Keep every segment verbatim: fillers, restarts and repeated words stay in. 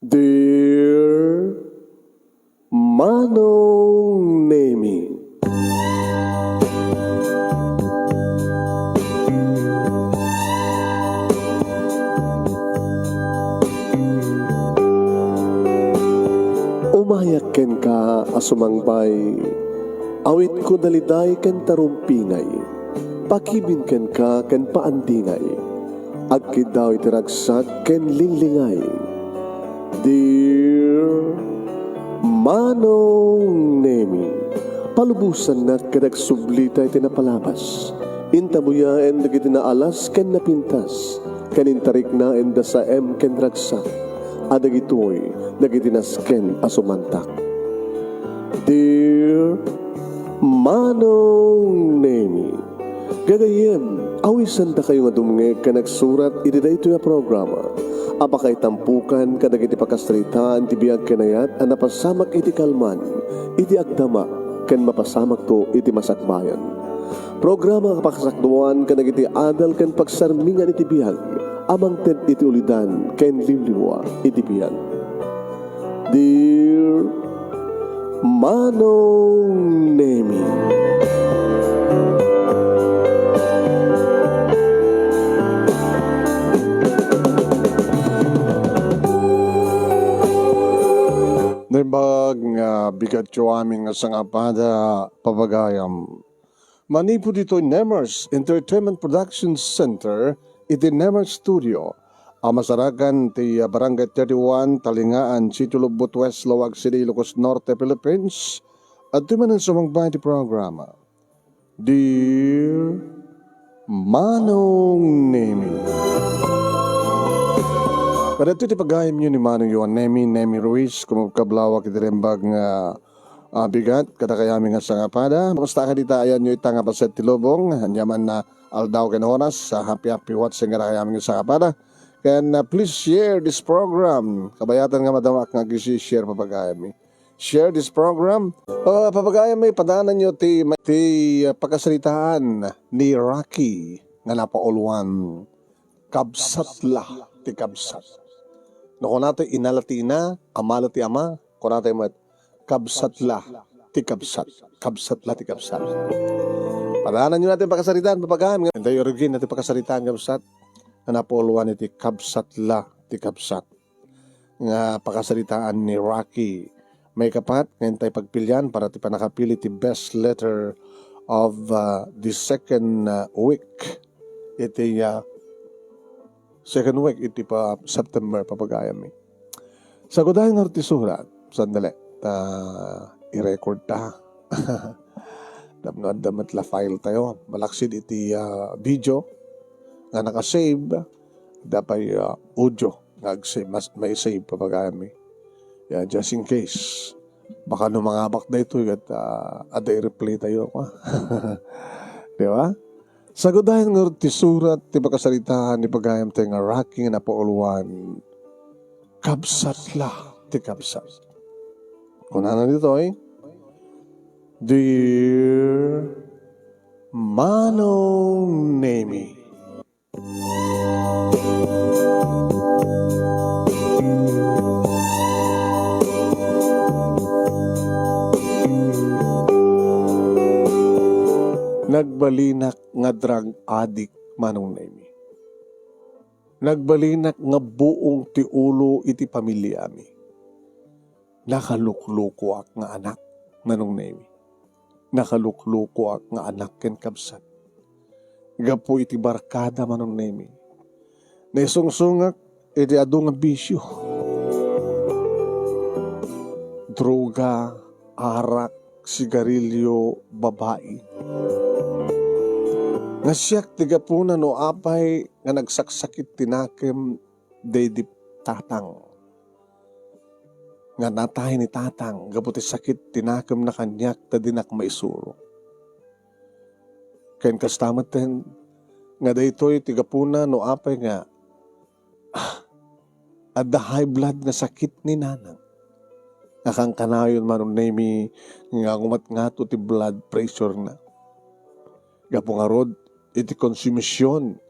Dear Manong Nemi. Umayak kenka a sumangbay, awitko daliday ken tarumpingay, pakibin kenka ken paandingay, agkiddaw iti ragsak ken linglingay. Dear Manong Nemi, palubosannak ket agsublita iti napalabas. Intabuyaen dagiti naalas ken napintas, ken intariknaen da saem ken ragsak, a dagitoy dagiti nasken a sumantak. Dear Manong Nemi, gagayyem, awisandakayo nga dumngeg ken agsurat iti daytoy a programa a pakaitampokan kadagiti pakasaritaan ti biag ken ayat a napasamak iti kalman, iti agdama, ken mapasamakto iti masakbayan. Programa a pakasakduan kadagiti adal ken pagsarmingan iti biag a mangted iti ulidan ken liwliwa iti biag. Dear Manong Nemi. Naimbag nga bigatyo amin nga sangapada, papagayam. Manipud ditoy Nemers Entertainment Production Center iti Nemers Studio a masarakan ti, ah, Barangay thirty-one, Talingaan, Sitio Lubot West, Laoag City, Ilocos Norte, Philippines. Adtoy manen sumangbay ti programa. Dear Manong Nemi. Kadagitoy ti pagayamyo ni Manong Yohan Nemi, Nemi Ruiz, kumabkablawak iti naimbag nga ah, bigat, kadakayo amin nga sangapada. Kumusta kadi ta ayanyo ita nga paset ti lubong? Ania man nga aldaw ken oras, ah, happy, happy watching kadakayo amin nga sangapada. Ken, ah, please share this program. Kabayatan nga madamak nga ag-share, papagayammi. Share this program. Ah, papagayammi, padananyo ti, ti, ah, pakasaritaan ni Rocky nga napauluan. Kabsat la ti kabsat. No kunatayo, ina la ti ina, ama la ti ama, kunatayo met, kabsat la ti kabsat. Kabsat la ti kabsat. Padananyo natin pakasaritaan, papagayam. Intayo irugin natin pakasaritaan, kabsat. Nga napauluan iti kabsat la ti kabsat. Nga pakasaritaan ni Rocky. Maikapat, nga intay pagpilian para ti pannakapili ti best letter of, uh, the second, uh, week. Iti, uh, second week iti pa September, papagayammi. Sagudayen ngarud ti surat, sandali, ta i-record ta. Tapno adda met la file tayo. Malaksid iti, ah, video nga naka-save, adda pay, ah, audio nga ag-save, mas, maisave, papagayammi. Ya, just in case. Baka no mangabak daytoy ket, ah, adda i-replay tayo, ah. Di ba? Sagudayen ngarud ti surat ti pakasaritaan ni pagayam tayo nga Rocky nga napauluan. Kabsat la ti kabsat. Kunana ditoy, Dear Manong Nemi. Nagbalinak nga drug addict, Manong Nemi. Nagbalinak nga buong ti ulo iti pamiliami. Nakaluklukoak nga anak, Manong Nemi. Nakaluklukoak nga anak ken kabsat. Gapu iti barkada, Manong Nemi. Naisungsongak iti adu nga bisio. Droga, arak, sigarilyo, babai. Nga siak ti gapuna no apay nga nagsaksakit ti nakem daydi tatang. Nga natay ni tatang gapu ti sakit ti nakemna kaniak ta dinak maisuro. Ken kasta metten nga daytoy ti gapuna no apay nga, ah, adda high blood nga sakit ni nanang. Nga kankanayon, Manong Nemi, nga ngumatngato ti blood pressure na. Gapu ngarud iti konsumision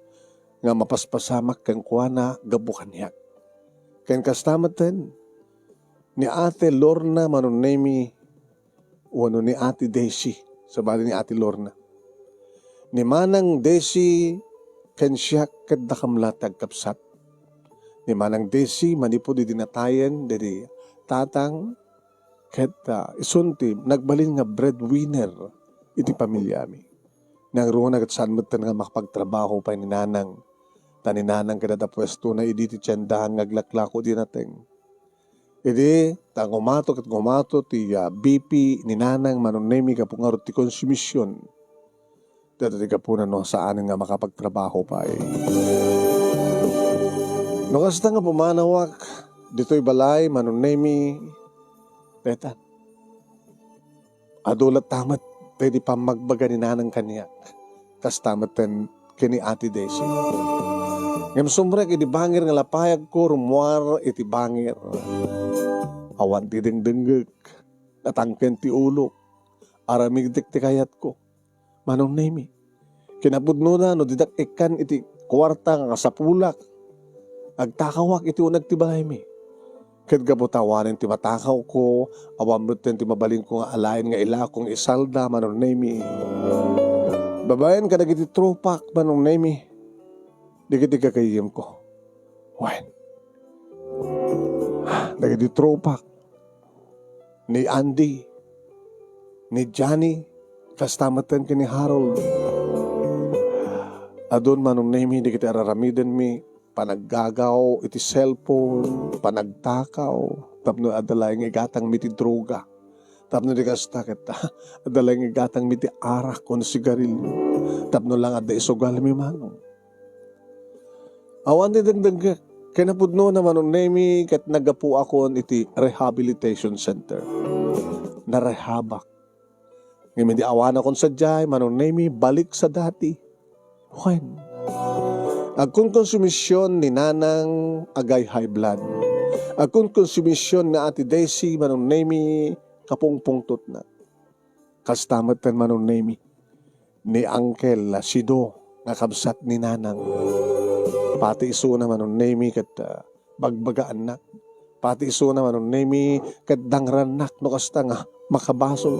nga mapaspasamak kenkuana gapu kaniak. Ken kasta metten, ni Ate Lorna Manong Nemi wenno ni Ate Desi, sabali ni Ate Lorna. Ni Manang Desi ken siak ket dakam la ti agkabsat. Ni Manang Desi manipud idi natayen daydi tatang ket, ah, isun ti nagbalin nga breadwinner iti pamiliami. Nangruna ket saan metten nga makapagtrabaho pay ni Nanang, ta ni Nanang ket adda puestona idi ti tiendahan nga aglaklako idi nateng. Idi ta ngumato ket ngumato ti, ah, B P ni Nanang Manong Nemi gapu ngarud ti konsumision. Dayta ti gapuna no saanen nga makapagtrabaho pay. No kasta nga pumanawak ditoy balay, Manong Nemi, dayta. Adu latta met daydi pammagbaga ni Nanang kaniak. Kasta metten ken ni Ate Desi. Ngem sumrek idi bangir nga lapayagko, rummuar iti bangir. Awan ti dengdengngek, natangken ti ulok. Aramidek ti kayatko. Manong Nemi. Kinapudnona no didak ikkan iti kuarta nga kasapulak, agtakawak iti uneg ti balaymi. Ket gapu ta awanen ti matakawko, awan metten ti mabalinko nga alaen nga ilako nga isalda, Manong Nemi. Babaen kadagiti tropak, Manong Nemi, dagiti gagayyemko. Wen, dagiti tropak, ni Andy, ni Johnny, kasta metten ken ni Harold. Adun, Manong Nemi, dagiti araramidenmi, panaggagaw iti cellphone, panagtakaw, tapno adda laeng igatangmi ti droga. Tapno di kasta ket, adda laeng igatangmi ti arak wenno sigarilyo. Tapno lang adda isugalmi, Manong. Awan ti dengdengngek. Kinapudnona, Manong Nemi, ket naggapuakon iti rehabilitation center. Narehabak. Ngem idi awanakon sadiay, Manong Nemi, balik sa dati. Wen. Agkonkonsumision ni Nanang agay high blood. Agkonkonsumision ni Ate Desi, Manong Nemi, kapungpungtotna. Kasta metten, Manong Nemi, ni Uncle Sido nga kabsat ni Nanang. Pati isuna, Manong Nemi, ket, ah, bagbagaannak. Pati isuna, Manong Nemi, ket dangrannak no kasta nga makabasol.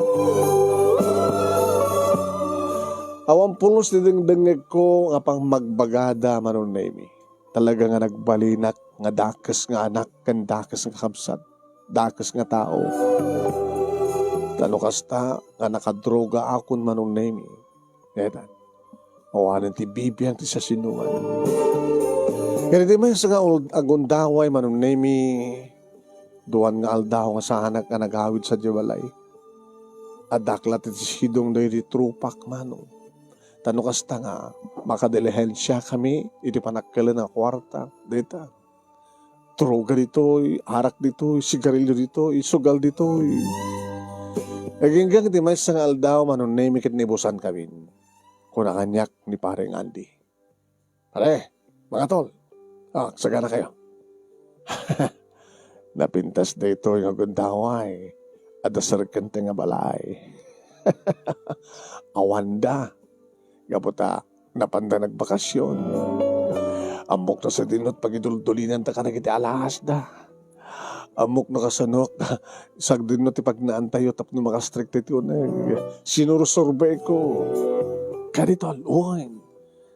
Awan pulos ti dengdengngegko nga pangmagbagada, Manong Nemi. Talaga nga nagbalinak nga dakes nga anak ken dakes nga kabsat, dakes nga tao. Ta no kasta nga nakadrogaakon, Manong Nemi, dayta, awanen ti bibiang ti sasinoan. Ken iti maysa nga ul-, agundaway, Manong Nemi, duan nga aldaw nga saanak nga nagawid sadiay balay. Addak la ti sidong daydi tropak, Manong. Ta no kasta nga makadilihensiakami iti panagkelen a kuarta, dayta. Droga ditoy, arak ditoy, sigarilyo ditoy, sugal ditoy. Agingga iti maysa nga aldaw, Manong Nemi, ket naibusankamin. Kuna kaniak ni Pareng Andy, "Pare, mga tol, ah, sagana kayo." Napintas daytoy nga gundaway. Adda serkenta nga balay. Awanda. Gapu ta napanda nagbakasyon. Ammok no sadinot pagiduldulinanta kadagiti alahasda. Ammok no kasano, sagdinno ti pagnaantayo tapno makastrikta ti uneg. Sinurusurbeko. Kadi tol, wen.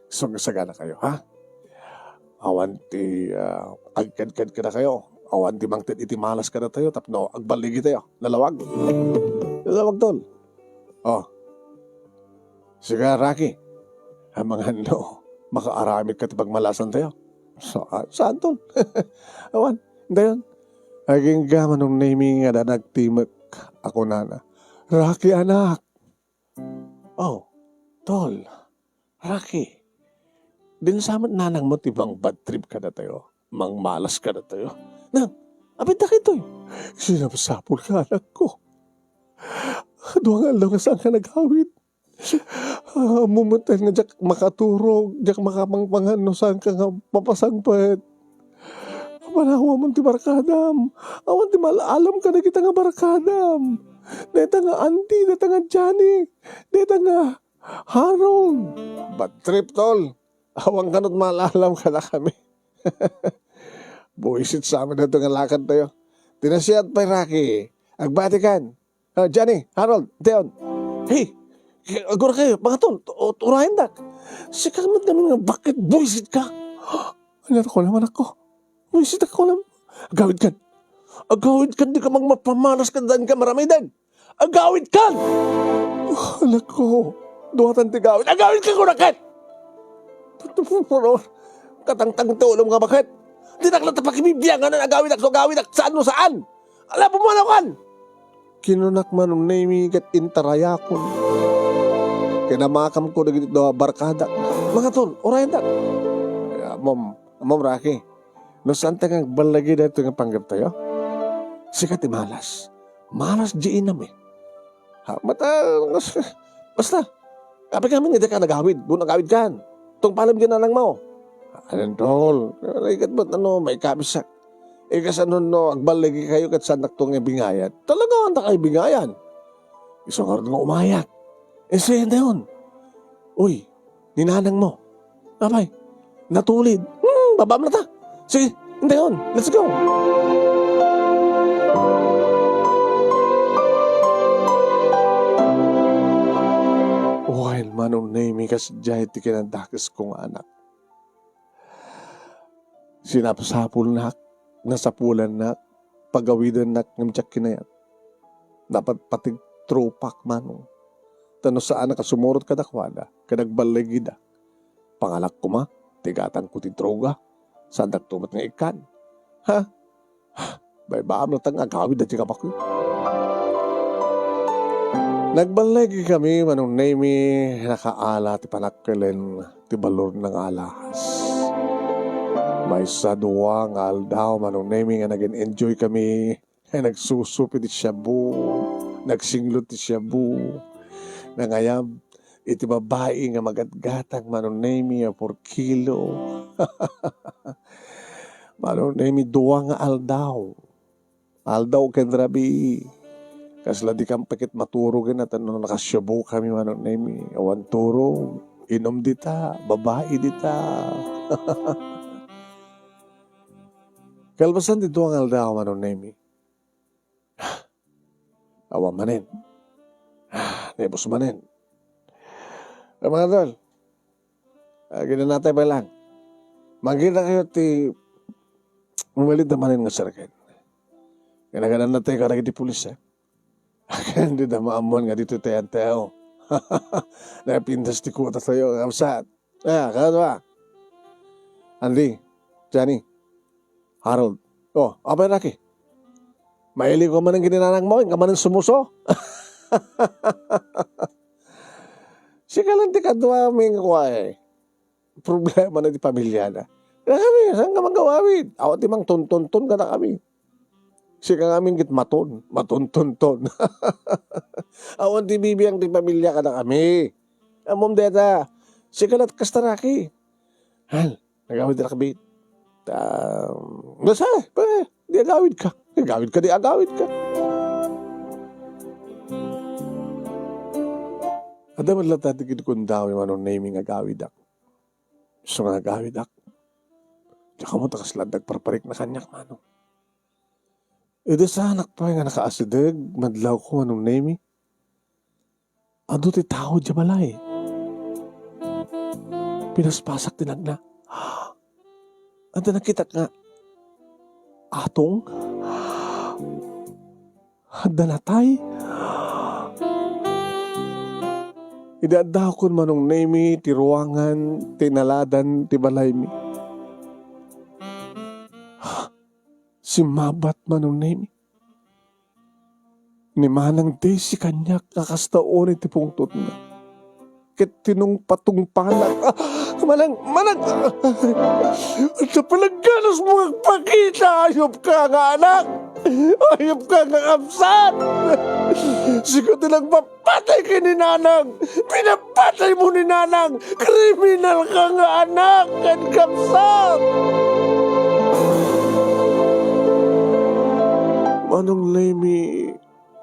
Sumasaganakayo, ha? Awan ti, ah, agkadkad kadakayo. Awan ti mangted iti malas kadatayo tapno agballigitayo. Nalawag. Nalawag, tol. Oh. Sige, Rocky. Amangan no makaaramid ka ti pagmalasantayo. Sa-, saan, tol? Awan. Dayon. Agingga, Manong Nemi, nga nagtimek a kunana, "Rocky, anak." "Oh, tol, Rocky, dinsa met nanangmo ti mang-bad trip kadatayo, mangmalas kadatayo?" "Nang, apay dagitoy?" "Sinapsapulka, anakko. Dua nga aldaw nga saanka nagawid. Ammom metten nga diak makaturog, diak makapangpangan no saanka nga mapasangpet. Panawamon ti barkadam. Awan ti mal-alam kadagita nga barkadam. Dayta nga Andy, dayta nga Johnny, dayta nga Harold." "Bad trip, tol. Awan kanut mal-alam kadakami." Buisit sa amin daytoy nga lakadtayo. Sinasiat pay, Rocky. Agbatikan. Ah, Johnny, Harold, Teon. Hey, agura kayo, mga tol, u-, urayendak. Sika met ngamin nga bakit buisit ka? Ania ti kunam, anakko? Buisit ako lang. Agawid kan. Agawid kan, di ka magmapamalas ka, daan ka maramiden. Agawid kan! Anakko, duatan ti gawid. Agawid ka, kunak ket! Katangtang ti ulom nga baket. Dinak la ta pakibibiangan, agawid ak, agawid ak, saan no saan. Ala, pumanaw kan! Kinunak Manong Nemy ket intarayakon. Kinamakamko dagiti dua barkadak. Mga tol, urayendak. Ammom, ammom, Rocky. No saanta nga agballigi daytoy nga panggeptayo? Sika ti malas. Malas di inam, eh. Ha, mata, basta. Apay kami nga dika nagawid, no nagawid kan. Tungpalem di nanangmo. Ayan, tol. Ay, ket ba't ano, maikabissak. Eh, kasano no agballigi kayo ket saandak to nga ibingayan? Talaga, andak ay bingayan. Isu ngarud nga umayak. Eh, siya dayon. Uy, ni nanangmo. Apay, natulid. Hmm, babaam la ta. Sige, indayon. Let's go. Wen, Manong Nemy, kasdiay ti kinadakesko nga anak. Sinapsapulnak, nasapulannak, pagawidannak ngem diak kinayat. Napatpateg tropak, Manong. Ta no saanak a sumurot kadakuada, ket agballigida. Pangalak koma, ti gatangko ti droga. Saandak to met nga ikkan. Ha? Baybaam latta nga agawid daytoy nga baket. Nagballigi kami, Manong Nemy, nakaala ti panakkilen ti balorna nga alahas. Maysa dua nga aldaw, Manong Nemy, nga nagin-enjoy kami. Ay, nagsusup iti shabu, nagsinglot ti shabu, nangayab iti babai nga magatgatang, Manong Nemy, a four kilo. Manong Nemy, dua nga aldaw. Aldaw ken rabii. Kasla dikam pay ket maturo ken, ta no nakashabu kami, Manong Nemy. Awan turo, inum dita, babai dita. Kalpasan ti dua nga aldaw, Manong Nemy. Awan manen. Ah, naibus manen. Ay, mga tol, ah, ginanatay pay lang. Mangkita kayo ti umalit na manen nga saraken. Kinagananatay ka dagiti pulis, eh. Akin di da maammuan nga ditoy tayan tayo. Napintas ti kuota tayo, kamsat. Ah, kano ba? Andy, Johnny, Harold. Oh, apay, Rocky? Maili ko manen ken ni nanang mo, inka manen sumuso. Sika lang ti kadua, ming, kuay. Problema na ti pamilya na. Kaya kami, saan ka magawawid? Awan ti mang tuntunton ka na kami. Sika ngamin ket maton, matontonton. Awan ti bibiang ti pamilya kadakami. Ammom dayta, sika lat kasta, Rocky. Han, nagawid ra kabit. Ta, basta, pa, di agawid ka. Agawid ka, di agawid ka. Adda met latta ti kinkundawi, Manong Nemy, nga agawidak. Isu nga agawidak. Diak ammo ta kasla adda agparparikna kaniak, Manong. Idi saanak pay nga nakaasideg, madlawko, Manong Nemy. Adu ti tao diay balay. Pinaspasak ti nagna. Adda nakitak nga atong. Adda natay. Idi addakon, Manong Nemy, ti ruangan, ti naladan ti balaymi. Simmabat, Manong Nemy. Ni Manang Daisy kaniak nga kasta unay ti pungtotna. Ket tinungpatungpanak. Ah, Manang, Manang! Ah, ania ti panagganasmo nga agpakita? Ayup ka nga anak! Ayup ka nga kabsat! Sika ti nagpapatay ken ni Nanang! Pinapataymo ni Nanang! Kriminal ka nga anak ken kabsat! Manong Nemy,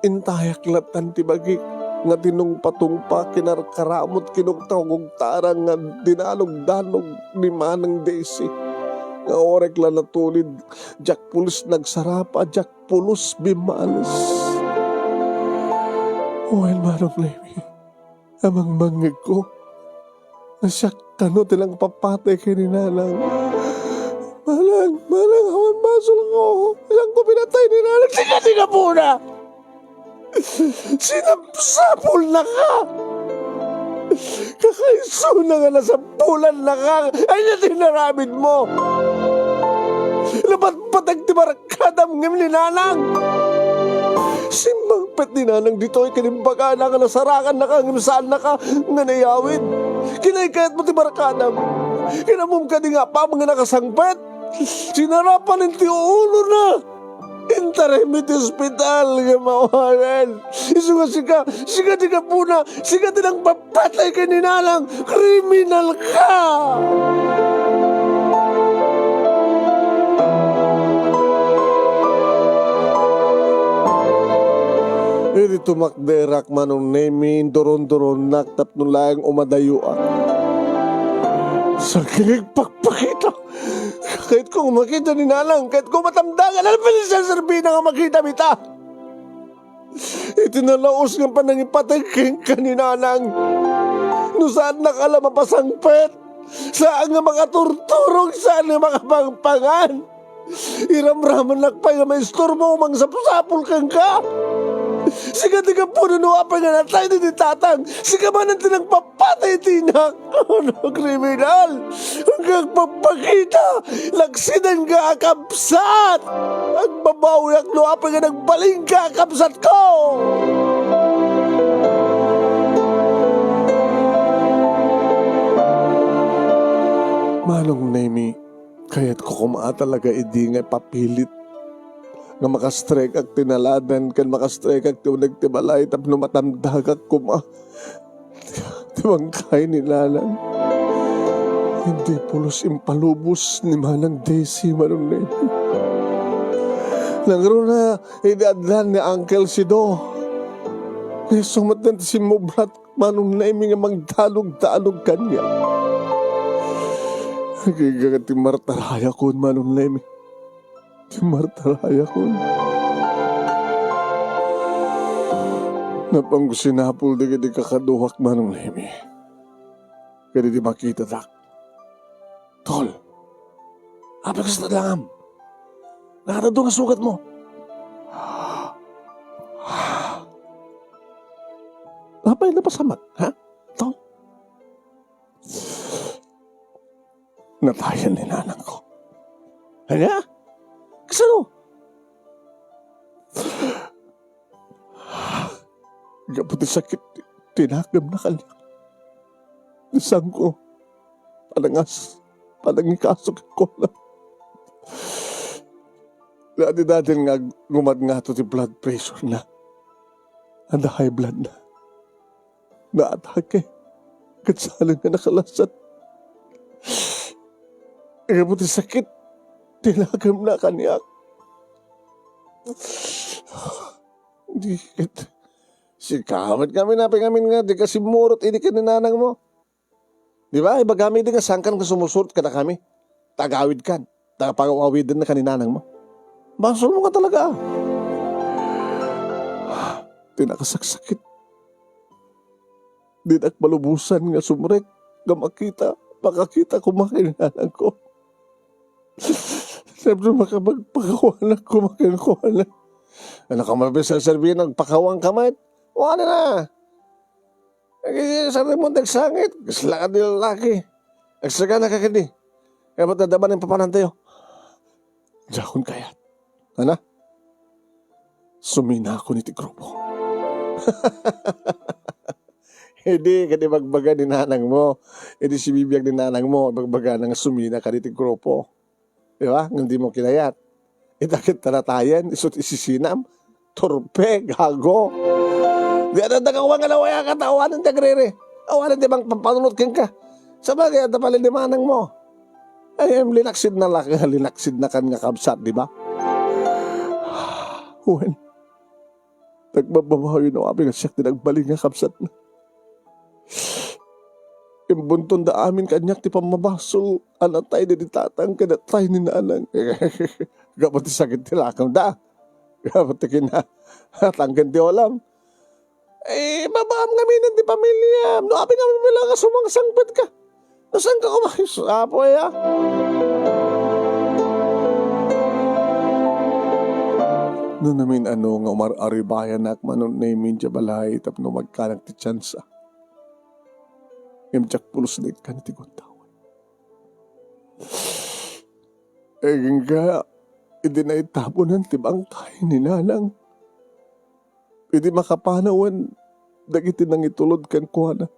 intayak lattan ti bagik nga tinungpatungpa, kinarkaramut, kinugtagugtarang nga dinalugdanog ni Manang Daisy. nga orek la natulid, diak pulos nagsarapa, diak pulos bimmales. Wen, Manong Nemi, amangmangngegko nga siak kano ti nangpapatay ken ni Nanang. Manang, Manang, awan basolko. Sianko pinatay ni Nanang. Sika ti gapuna! Sinapsapulnaka! Kakaisuna nga nasapulannaka. Ania ti inaramidmo? Napatpateg ti barkadam ngem ni Nanang. Simmangpet ni Nanang ditoy ken imbagana nga nasarakannaka ngem saannaka nga nayawid. Kinaykayatmo ti barkadam. Kinammom kadi nga apaman nga nakasangpet? Sinarapanen ti uulona. Intaraymi ti ospital nga mawanan. Isu nga sika, sika ti gapuna, sika ti nangpapatay ken ni Nanang. Kriminal ka! Idi tumakderak, Manong Nemi, induron-duronnak tapno laeng umadayoak. Sakit pakpakita! Kayatko nga makita ni Nanang, kayatko matamdagan. Ano pa ni serbina nga makita mi ta? Iti nalaus nga panangipateg kenka ni Nanang, no saannaka la mapasangpet, saan nga makaturturog, saan nga makapangpangan. Iramramannak pay nga maisturbo, mangsapsapul kenka. Sika ti gapuna no apay nga natay ti tatang. Sika manen ti nangpapatay ti inak. Ano, kriminal? Agpakpakita! Laksidanka a kabsat! Agbabawiak no apay nga nagbalinka a kabsatko! Manong Nemi, kayatko koma talaga idi nga ipapilit nga makastrek ak ti naladan ken makastrek ak ti uneg ti balay tapno matamdagak koma ti bangkay ni Nanang. Idi pulos impalubos ni Manang Desi, Manong Nemi. Nangruna idi adlan ni Uncle Sido. Isu met ti simmublat, Manong Nemi, nga mangdalog-dalog kaniak. Agingga ti martarayakon, Manong Nemi. Ti martarayakon. Napanko sinapul dagiti kakaduak, Manong Nemi. Ket idi makitatak, "Tol, apay kasta langam? Nakadadu nga sugatmo?" "Apay, napasamak, ha, Tol?" "Natayen ni nanangko." "Ania? Kasano?" "Gapu ti sakit ti, ti nakemna kaniak. Ti sangko, panangas, panangikaso kenkuana. Dadi-dadin nga agrumat ngato ti blood pressure na. Adda high blood na. Naatake. Ket saan nga nakalasat. Gapu ti sakit ti nakemna kaniak." Di ket, sika met ngamin, apay ngamin nga dika simmurot idi ken ni nanangmo? Di ba, ibagami idi nga saankan nga sumusurot kadakami, ta agawidkan, ta pagaw-awidenna ken ni nanangmo. Basolmo nga talaga. Ti nakasaksakit, dinak malubosan nga sumrek nga makita, makakita koma ken ni nanangko. Tapno makapagpakawanak koma kenkuana. Ano ka mabiserserbi, nagpakawanka met? Wala na. Agi, saremon ti agsangit, kasla ka di lalaki. Agsagana ka kadi. Kaya ba't nadaman ang papanantayo? Diakon kayat. Ana? Suminakon iti grupo. Idi, kadi bagbaga ni nanangmo. Idi sibibiag ni nanangmo, bagbaga na nga sumina ka iti grupo. Di ba? Ngem dimo kinayat. Ita ket ta natayen, isu ti isisinam. Turpe, gago. Di adda kawan nga nawaya ka, ta awanen ti agriri. Awanen ti mangpampanunot kenka. Sabagay, adda pay ni manangmo. Ay, em, linaksid na la-, linaksid na kan nga kabsat, di ba? Wen, nagbababawi no apay nga siak ti nagbalin nga kabsatna. Imbuntonda amin kaniak ti pammabasol a natay daydi tatang ken natay ni nanang. Gapu ti sakit ti lakemda. Gapu ti kinatangken ti ulam. Eh, babaam ngamin ti pamiliam. No, apay ngamin nga sumangsangpetka. No, saanka kumayos? Apo, aya. No, namin-ano nga umar-aribayanak, Manong Nemi, idiay balay tapno magkanak ti tiansa. Ngem diak pulos naikkan iti gundaway. Agingga, idi naitabonan ti bangkay ni nanang, idi makapanawen dagiti nangitulod kenkuana.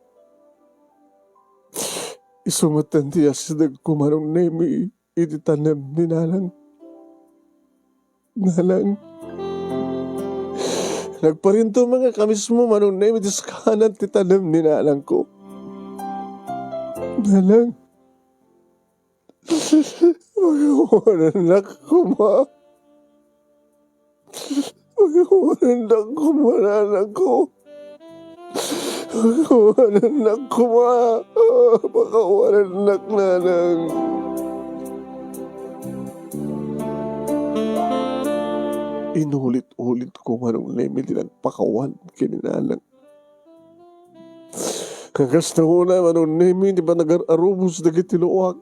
Isu met ti asidegko, Manong Nemi, iti tanem ni nanang. Nanang, nagparinto man nga kamismo, Manong Nemi, ti sakanan ti tanem ni nanangko. Nanang, pakawanennak koma. Pakawanennak koma, nanangko. Pakawanennak koma. Ah, pakawanennak, nanang. Inulit-ulit ko, Manong Nemi, ti nagpakawan ken ni nanang. Kasta una, Manong Nemi, ti panagar-arubos dagiti luak.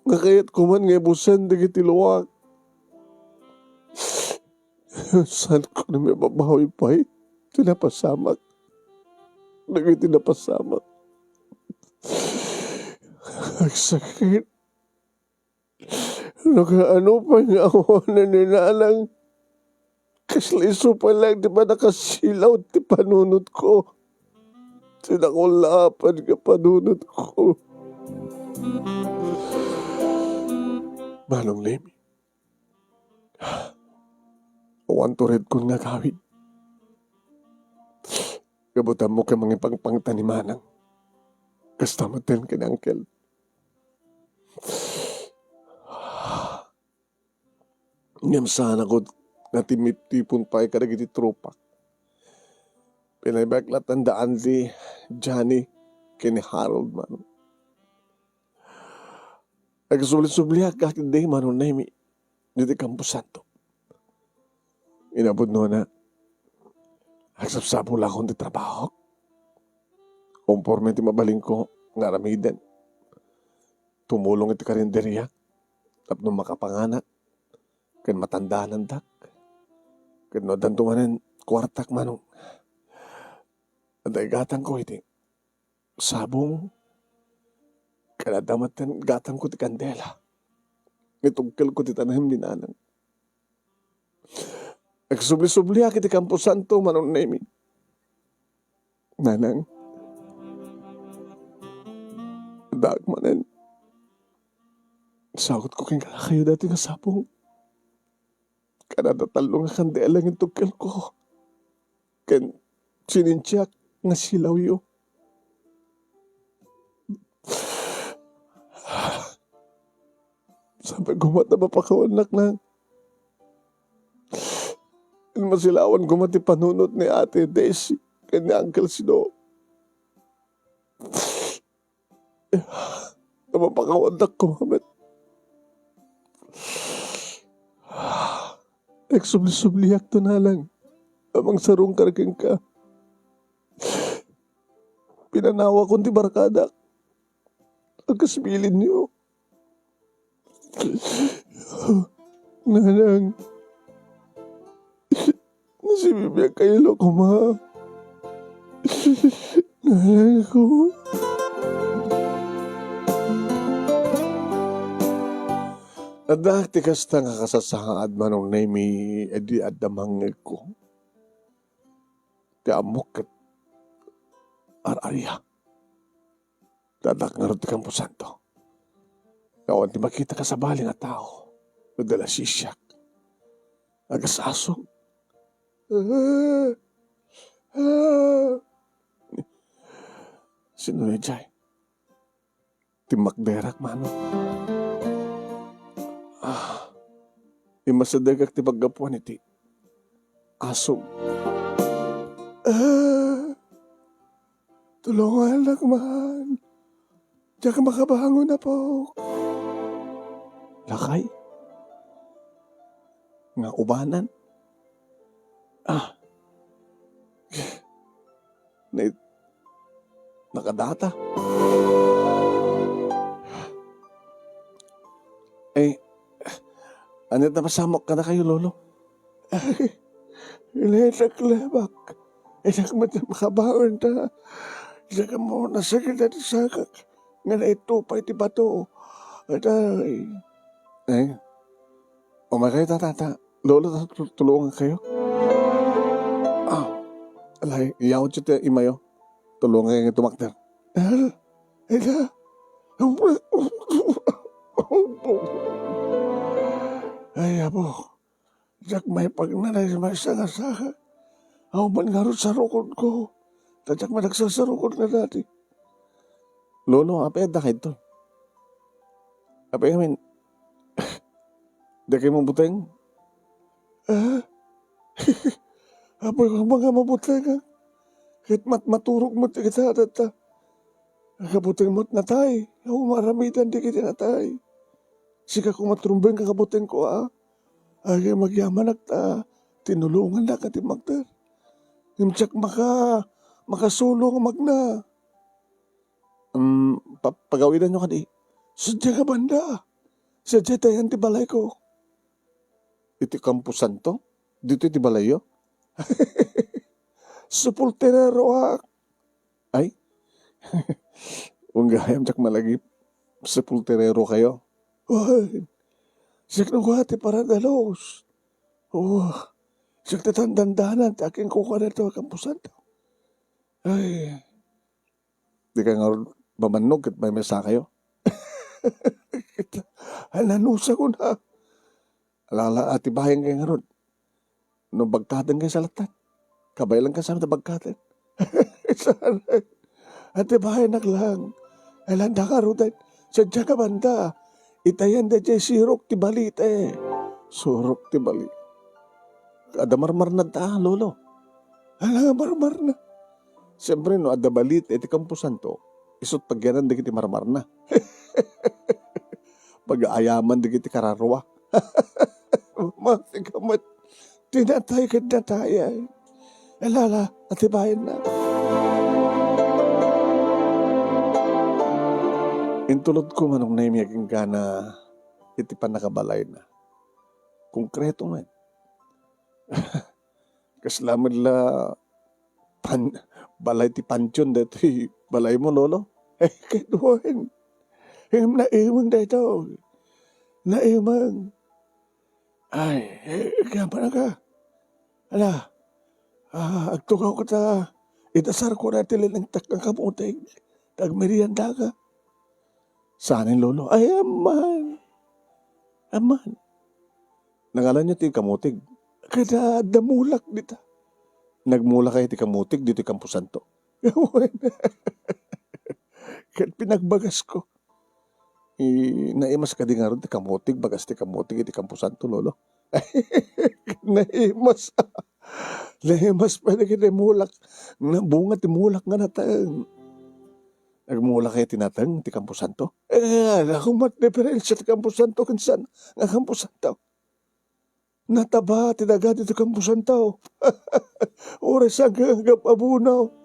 Nga kayatko man nga ibusen dagiti luak. Saanko ni mababawi pay ti napasamak. Dagiti napasamak. Agsakit. No kaano pay nga awanen ni nanang, kasla isu pay laeng ti pannakasilaw ti panunotko. Ti nakullaapan nga panunotko. Manong Nemi, awan turedkon nga agawid. Gapu ta ammok a mangipangpangta ni manang. Kasta met ken ni uncle. Ngem saanak nga timmiptipon pay kadagiti tropak. Pinaybaklatanda Andy, Johnny, ken ni Harold man. Agsubli-subliak ketdi, Manong Nemi, ditoy kamposanto. Inapudnona, agsapsapulakon ti trabahok. Umporme ti mabalinko nga aramiden. Tumulong iti karinderiak tapno makapanganak ken matandaanandak. Ket no addanto manen kuartak, Manong, adda igatangko iti sabong, ken adda met gatangko ti kandela. Itugkelko ti tanem ni nanang. Agsubli-subliak iti kamposanto, Manong Nemi. Nanang, addaak manen. Sagutko ken kadakayo daytoy nga sabong. Ken adda tallo nga kandela nga itugkelko. Ken sininsiak nga silawyo. Sapay koma ta mapakawannak, Nang. Masilawan koma ti panunot ni Ate Daisy ken ni Uncle Sido. Nga mapakawannak koma met. Agsubli-subliakto, Nanang, a mangsarungkar kenka. Pinanawakon ti barkadak a kas bilinyo. Nanang, nasibibiag kayo koma. Nanangko. Adda ti kasta nga kasasaad, Manong Nemi, idi adda mangngegko. Ti ammok ket ar-aria. Addaak ngarud ti kamposanto. Awan ti makita kasabali nga tao. Nadala sisiak. Agasasog. Ah, ah. Sino daydiay? Timmakderak, Manong. Ah, immasidegak ti paggapuan iti asog. Ah. Tulongannak man. Diak makabangon, Apok. Lakay? Nga ubanan? Ah. Ni-, nakadata. Eh, ania ti napasamak kadakayo, Lolo? Ay, inayat ak lebak. Diak met makabangon ta. Diak ammo nasakit ti sakak nga naitupay ti bato. Atay. Eh, umaykayo, tata, ta. Lolo, ta-, tu-, tulongankayo. Ah, alay, iyawatyo ti imayo. Tulongankayo nga tumakder. Ah, ita. Ay, Apo. Diak maipagnanay maysa nga saka. Awan man ngarud sarukodko. Ta diak met agsasarukod nga dati. Lolo, apay adda kayto? Apay ngamin, diak mabuteng? Ah? Apoy, nga mabuteng, ah. Ket mat-, maturog met ti kita, tatta. Agabuteng met natay. Awan maaramidan dagiti natay. Sika koma ti rumbeng nga kabutengko, a. Agay magyamanak ta tinulongannak a timmakder. Ngem diak maka-, makasulo nga magna. Mm, pa-, pagawidanyo kadi. Sadiay nga banda. Sadiay ta ayan ti balayko. Iti Camposanto? Ditoy ti balayyo? Sepultereroak. Ay? Wen gayam, diak malagip. Sepultererokayo? Wen. Siak no kua ti paradalos. Oh, siak ti dandanan ti akinkukuan ditoy a Camposanto. Ay, dika ngarud mabannog ket maymaysakayo. Ay, nanusa ko na. Alala, atibayen kayo ngarud. No bagkaten kayo sa latta, kabaylan ka sa bagkaten. Sana. Atibayenak lang. Ay, landa ka, Ruday. Sadiay nga banda. Itayan da jay surok ti balite. Surok ti bali. Adda marmarna ta, Lolo. Ala nga marmarna. Siyempre, no adda balite iti Camposanto, isut' pagyanan dagiti marmarna. Pagaayaman dagiti kararua. Mati ka met. Ti natay ket natay. Alala, atibayenna. Intulodko, Manong Nemi, aginggana iti pannakabalayna. Konkreto met. Kasla met la pan-, balay ti pantion daytoy balaymo, Lolo? Eh, ket wen. Ngem naimeng daytoy. Naimeng. Ay, eh, kaya pala ka. Ala, ah, agtugaw ka ta, itasarko na ti linengtak nga kamuting. Tagmerienda ka. Saan, Lolo? Ay, aman. Aman. Nangalanyo ti kamutig? Kada damulak dita. Nagmulak kayo ti kamutig dito Camposanto? Ket pinagbagas ko. I, naimas kadi ngarud ti kamutig, bagas ti kamutig iti Camposanto, Lolo? Naimas. Naimas pa dagiti mulak. Nabunga ti mulak nga nateng. Nagmulak kayo ti nateng ti Camposanto? Eh, ala, koma ti diferensia ti Camposanto ken saan nga Camposanto? Nataba ti daga dito Camposanto. Uray saan nga agab-abuno.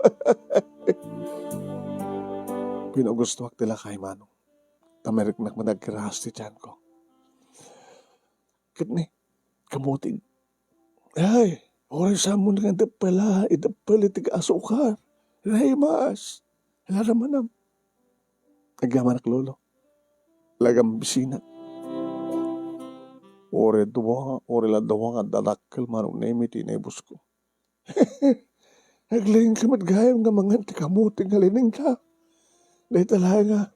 Pinagustuak ti lakay, Manong. Ta mariknak nga nagkeras ti tiyanko. Ket ni, kamutig. Ay, uray saan mo nga deppela, ideppel iti asukar. Naimas. Ala, ramanam. Agyamanak, Lolo. Lagambisinak. Uray dua, uray la dua nga dadakkel, Manong Nemi, ti naibusko. Aglaing ka met gayam nga mangan ti kamuting nga linengta. Dayta laeng nga,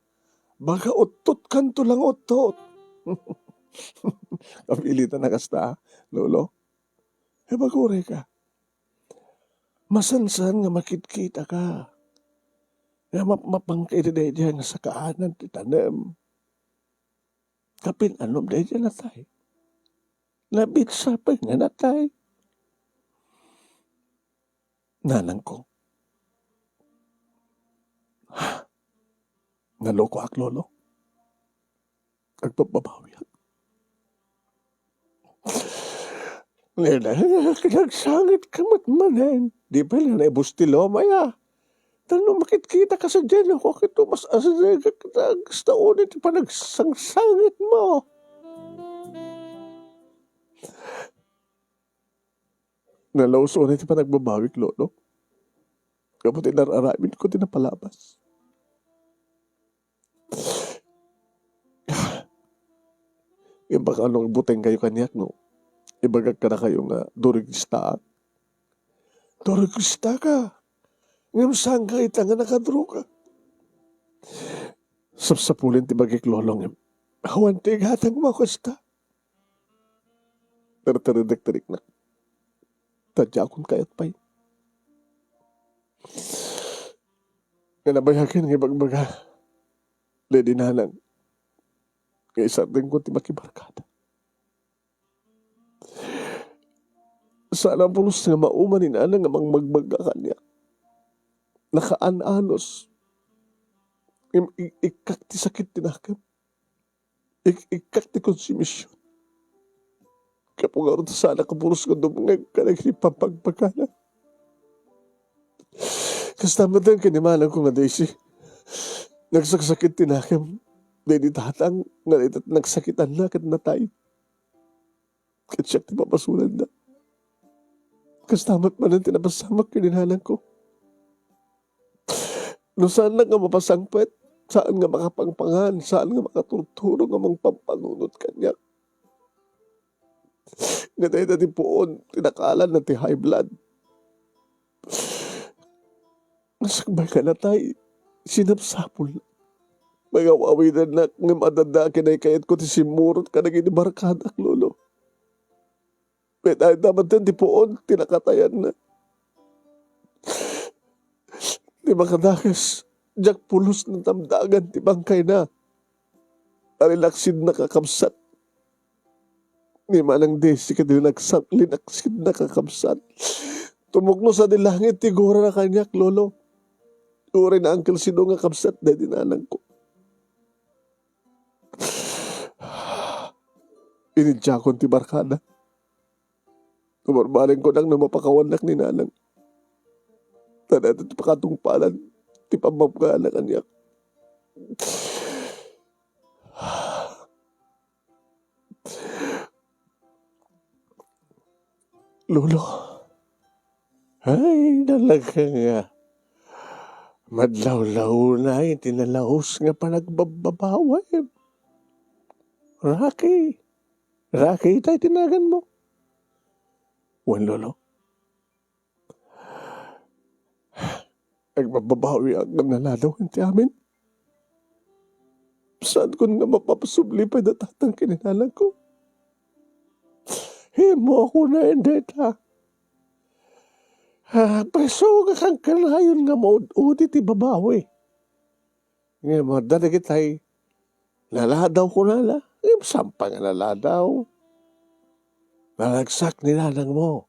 baka uttot kanto lang uttot. Kapilitan na kasta, Lolo. E, baguray ka. Masansan nga makitkita ka. Nga mapmapan ka iti daydiay nga sakaanan ti tanem. Kapin-anom daydiay natay. Nabitsa pay nga natay. Nanangko. Nalokoak, Lolo. Agbabbabawiak. Nila, kinagsangit ka met manen. Di pay la naibus ti lomaya. Tano makitkita ka sa Diyan, ako kito mas asidegak ta agstaon iti panagsangsangit mo. Nalaus unay ti panagbabawik, Lolo. Gapu ti nar-aramid ko ti napalabas. Ngem baka no agbuteng kayo kaniak, no? Ibagak kadakayo nga durigristaak. Durigristaak. Ngem saan ka ita nga nakadruga? Sapsapulen ti bagik, Lolo, ngem awan ti igatangmo kasta. Terteredek ti riknak. Ta diakon kayat pay. Nga nabayagen nga ibagbaga daydi nanang nga isardengko ti makibarkada. Saan a pulos nga mauma ni nanang nga mangmagbaga kaniak. Nakaan-anos. Im-, ik-, ikkak ti sakit ti nakem. Ik-, ikkak ti konsumision. Gapu ngarud, saan a kapulos nga dumngeg kadagiti pampagbagana. Kasta met ken ni manangko nga Daisy, nagsaksakit ti nakem. Daydi tatang nga dayta nagsakitanna ket natay. Ket siak ti pabasolanda. Kasta met manen ti napasamak ken ni nanangko. No saannak nga mapasangpet, saan nga makapangpangan, saan nga makaturturo nga mangpampanunot kaniak. Nga dayta ti puon, tinakalan na ti high blood. Sakbay nga natay, sinapsapul. Magaw-awidannak ngem adda kinaykayatko ti simmurot kadagiti barkadak, Lolo. Ket dayta met ti puon ti nakatayanna. Ti makadakes, diak pulos nadamdagan ti bangkayna. Linaksidnak a kabsat. Ni Manang Desi ket linaksa-, linaksidnak a kabsat. Tumukno sadi langit ti gurana kaniak, Lolo. Uray naangkel sino nga kabsat daydi nanangko. Inidiakon ti barkada. Nabarbalinko nak no mapakawannak ni nanang. Ta dayta ti pakatungpalan ti pammabkaana kaniak. Lolo, ay, talaga nga madlawlawna iti nalaus nga panagbabbabawi. Rocky, Rocky itay ti naganmo. Wen, Lolo. Agbabbabawiak ngem naladaw iti amin. Saankon nga mapapasubli pay da tatang ken ni nanangko. Immok kunaen dayta. Ah, paisugakan kanayon nga maud-udi ti babawi. Ngem adda dagitay naladaw kunana. Ngem saan pay nga naladaw? Naragsak ni nanangmo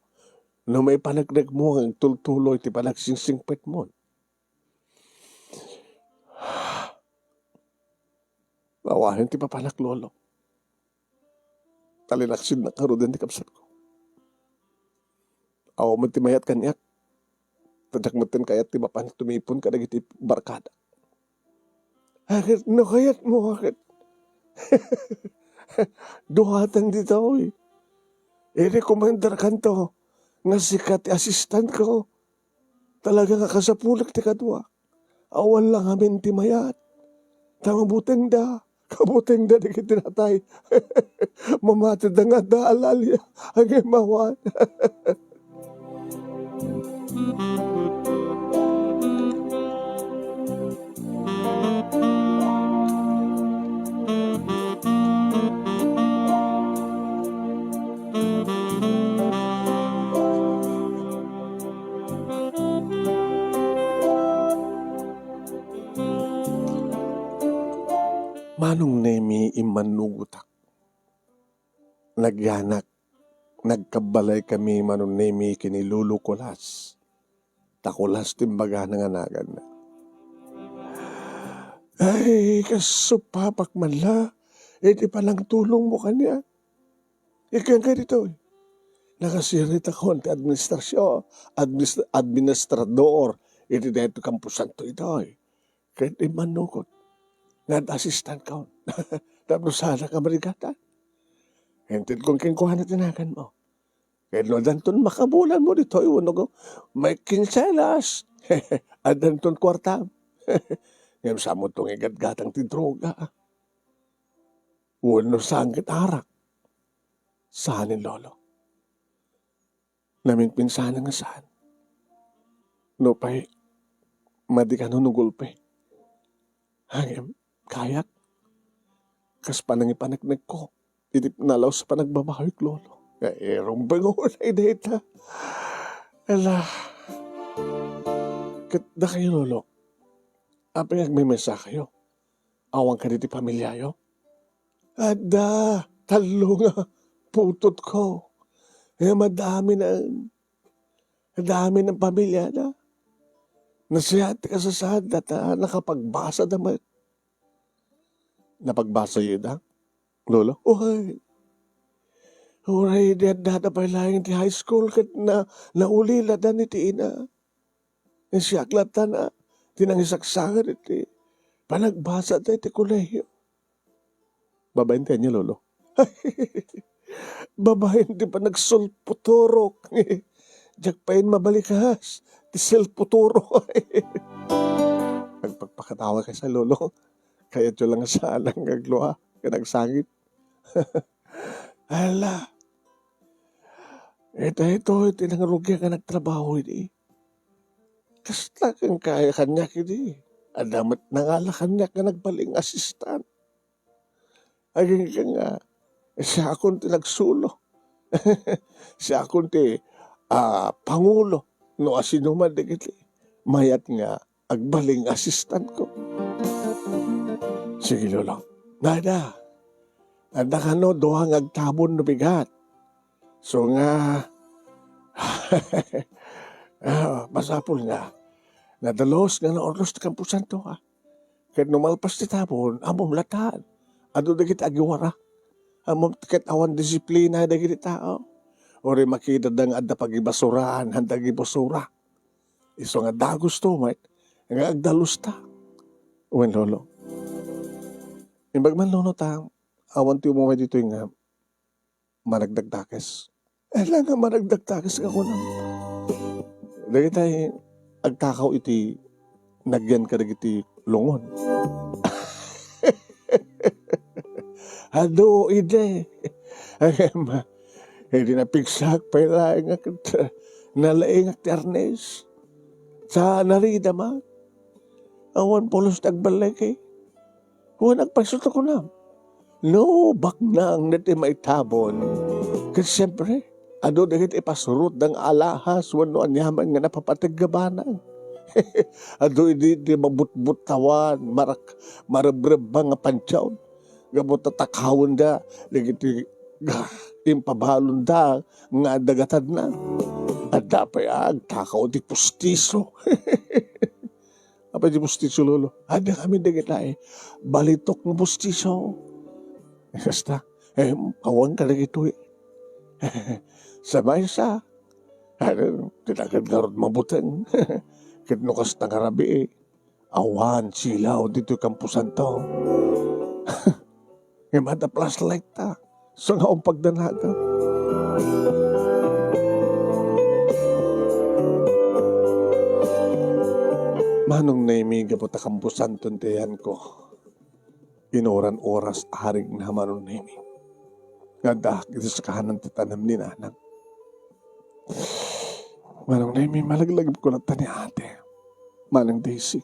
no maipaneknekmo nga agtultuloy ti panagsingsingpetmon. Awanen ti papanak, Lolo. Ta linaksidnak ngaruden ti kabsatko. Awan met ti mayat kaniak. Ta diak metten kayat ti mapan tumipon kadagiti barkada. Aket no kayatmo, aket duatan ditoy. I-recommender kanto nga sika ti assistant ko. Talaga nga kasapulik ti kadua. Awan la ngamin ti mayat. Ta mabutengda. Kabutengda dagiti natay. Mamatida nga adda alalia. Agay mawan. Manong Nemi, immannugotak. Nagyanak, nagkabbalay kami, Manong Nemi, ken ni Lolo Kulas. Ta Kulas ti imbagana nga naganna. Ay, kas supapak man la iti panangtulongmo kaniak. Ikkan ka ditoy. Nakasiritakon ti administrasyon, admis-, administrador iti daytoy kamposanto itoy. Ket immannukot nga adda asistankon. Tapno saanak a marigatan. Intedkon kenkuana ti naganmo. Ket no addanton makabulanmo ditoy wenno may kinsenas, addanton kuartam. Ngem saanmoto nga igatgatang ti droga wenno saan ket arak. Saan ni Lolo. Naminpinsanen nga saan. Nupay, madi kano no gulpi. Ngem, kayak, kas panangipaneknekko iti nalaus a panagbabawik, Lolo. Nga irumbeng unay dayta. Ala, ket dakayo, Lolo, apay agmemesakayo? Awan kadi ti pamiliayo? Adda, tallo nga putotko. Nga madami na, madami ng pamilya na. Nasiat ti kasasaadda ta nakapagbasa da met. Napagbasayo ida, Lolo? Uy, uray di addada pay laeng ti high school ket na, naulila da ni ti ina. Siak latta na ti nangisaksakan iti panagbasa da iti kolehiyo. Babaen ti ania, Lolo? Babaen ti panagsulputurok. Diak pay mabalikas ti sulputurok. Nagpakpakatawa kay sa, Lolo. Kayatyo lang saan nga aglua ken agsangit. Ala, ita ito iti nangrugiak a nagtrabaho idi. Kasta ken kaya kaniak idi. Adda met nangala kaniak nga nagbalin nga assistant. Agingga nga, siakon ti nagsulo. Siakon ti, ah, pangulo no asinoman dagiti mayat nga agbalin nga assistantko. Sige, Lolo. Nada, adda kano dua nga agtabon no bigat. So nga, ah, masapul nga nadalus nga naurlos ti kamposanto, ha? Ket no malpas ti tabon, ammom latta. Adu dagiti agiwara. Ammom ket awan disiplina dagiti tao. Uray makitanda nga adda pagibasuraan, handa agibasura. Isu nga dagus to met nga agdalusta. Wen, Lolo. Imbag man, Lolo, ta awan ti umaway ditoy nga managdagdakes. Ala nga managdagdakes nga kunam. Dagitay agtakaw iti nagyan kadagiti lungon. Adu idi. Agem, idi napigsak pay laeng nga ket nalaingak ti arnes. Sa narida man. Awan pulos ti agballigi. Wen agpayso ta kunam. No, baknang dagiti maitabon. Ket siempre, adu dagiti ipasurotda nga alahas wenno aniaman nga napapateg nga banag. Adu idi ti mabutbutawan, marak-, marebrebba nga pantion. Gapu ta takawenda dagiti ga-, impabalonda nga adda gatadna. Adda pay agtakaw ti pustiso. Apay ti pustiso, Lolo? Adda kami dagita, eh. Balitok nga pustiso. Kasta, eh, awan kadagitoy. Sa maysa, ano, ti nagad ngarud mabuteng. Ket no kasta nga rabii, eh, awan silaw ditoy kamposanto. Ngem adda flashlight ta. Sa nga umpag danaga. Manong Nemi, gapu ta kamposanton ti ayanko. Inuran oras arigna, Manong Nemi. Nga addaak iti sakanan ti tanem ni nanang. Manong Nemi, malaglagipko latta ni ate. Manang Daisy.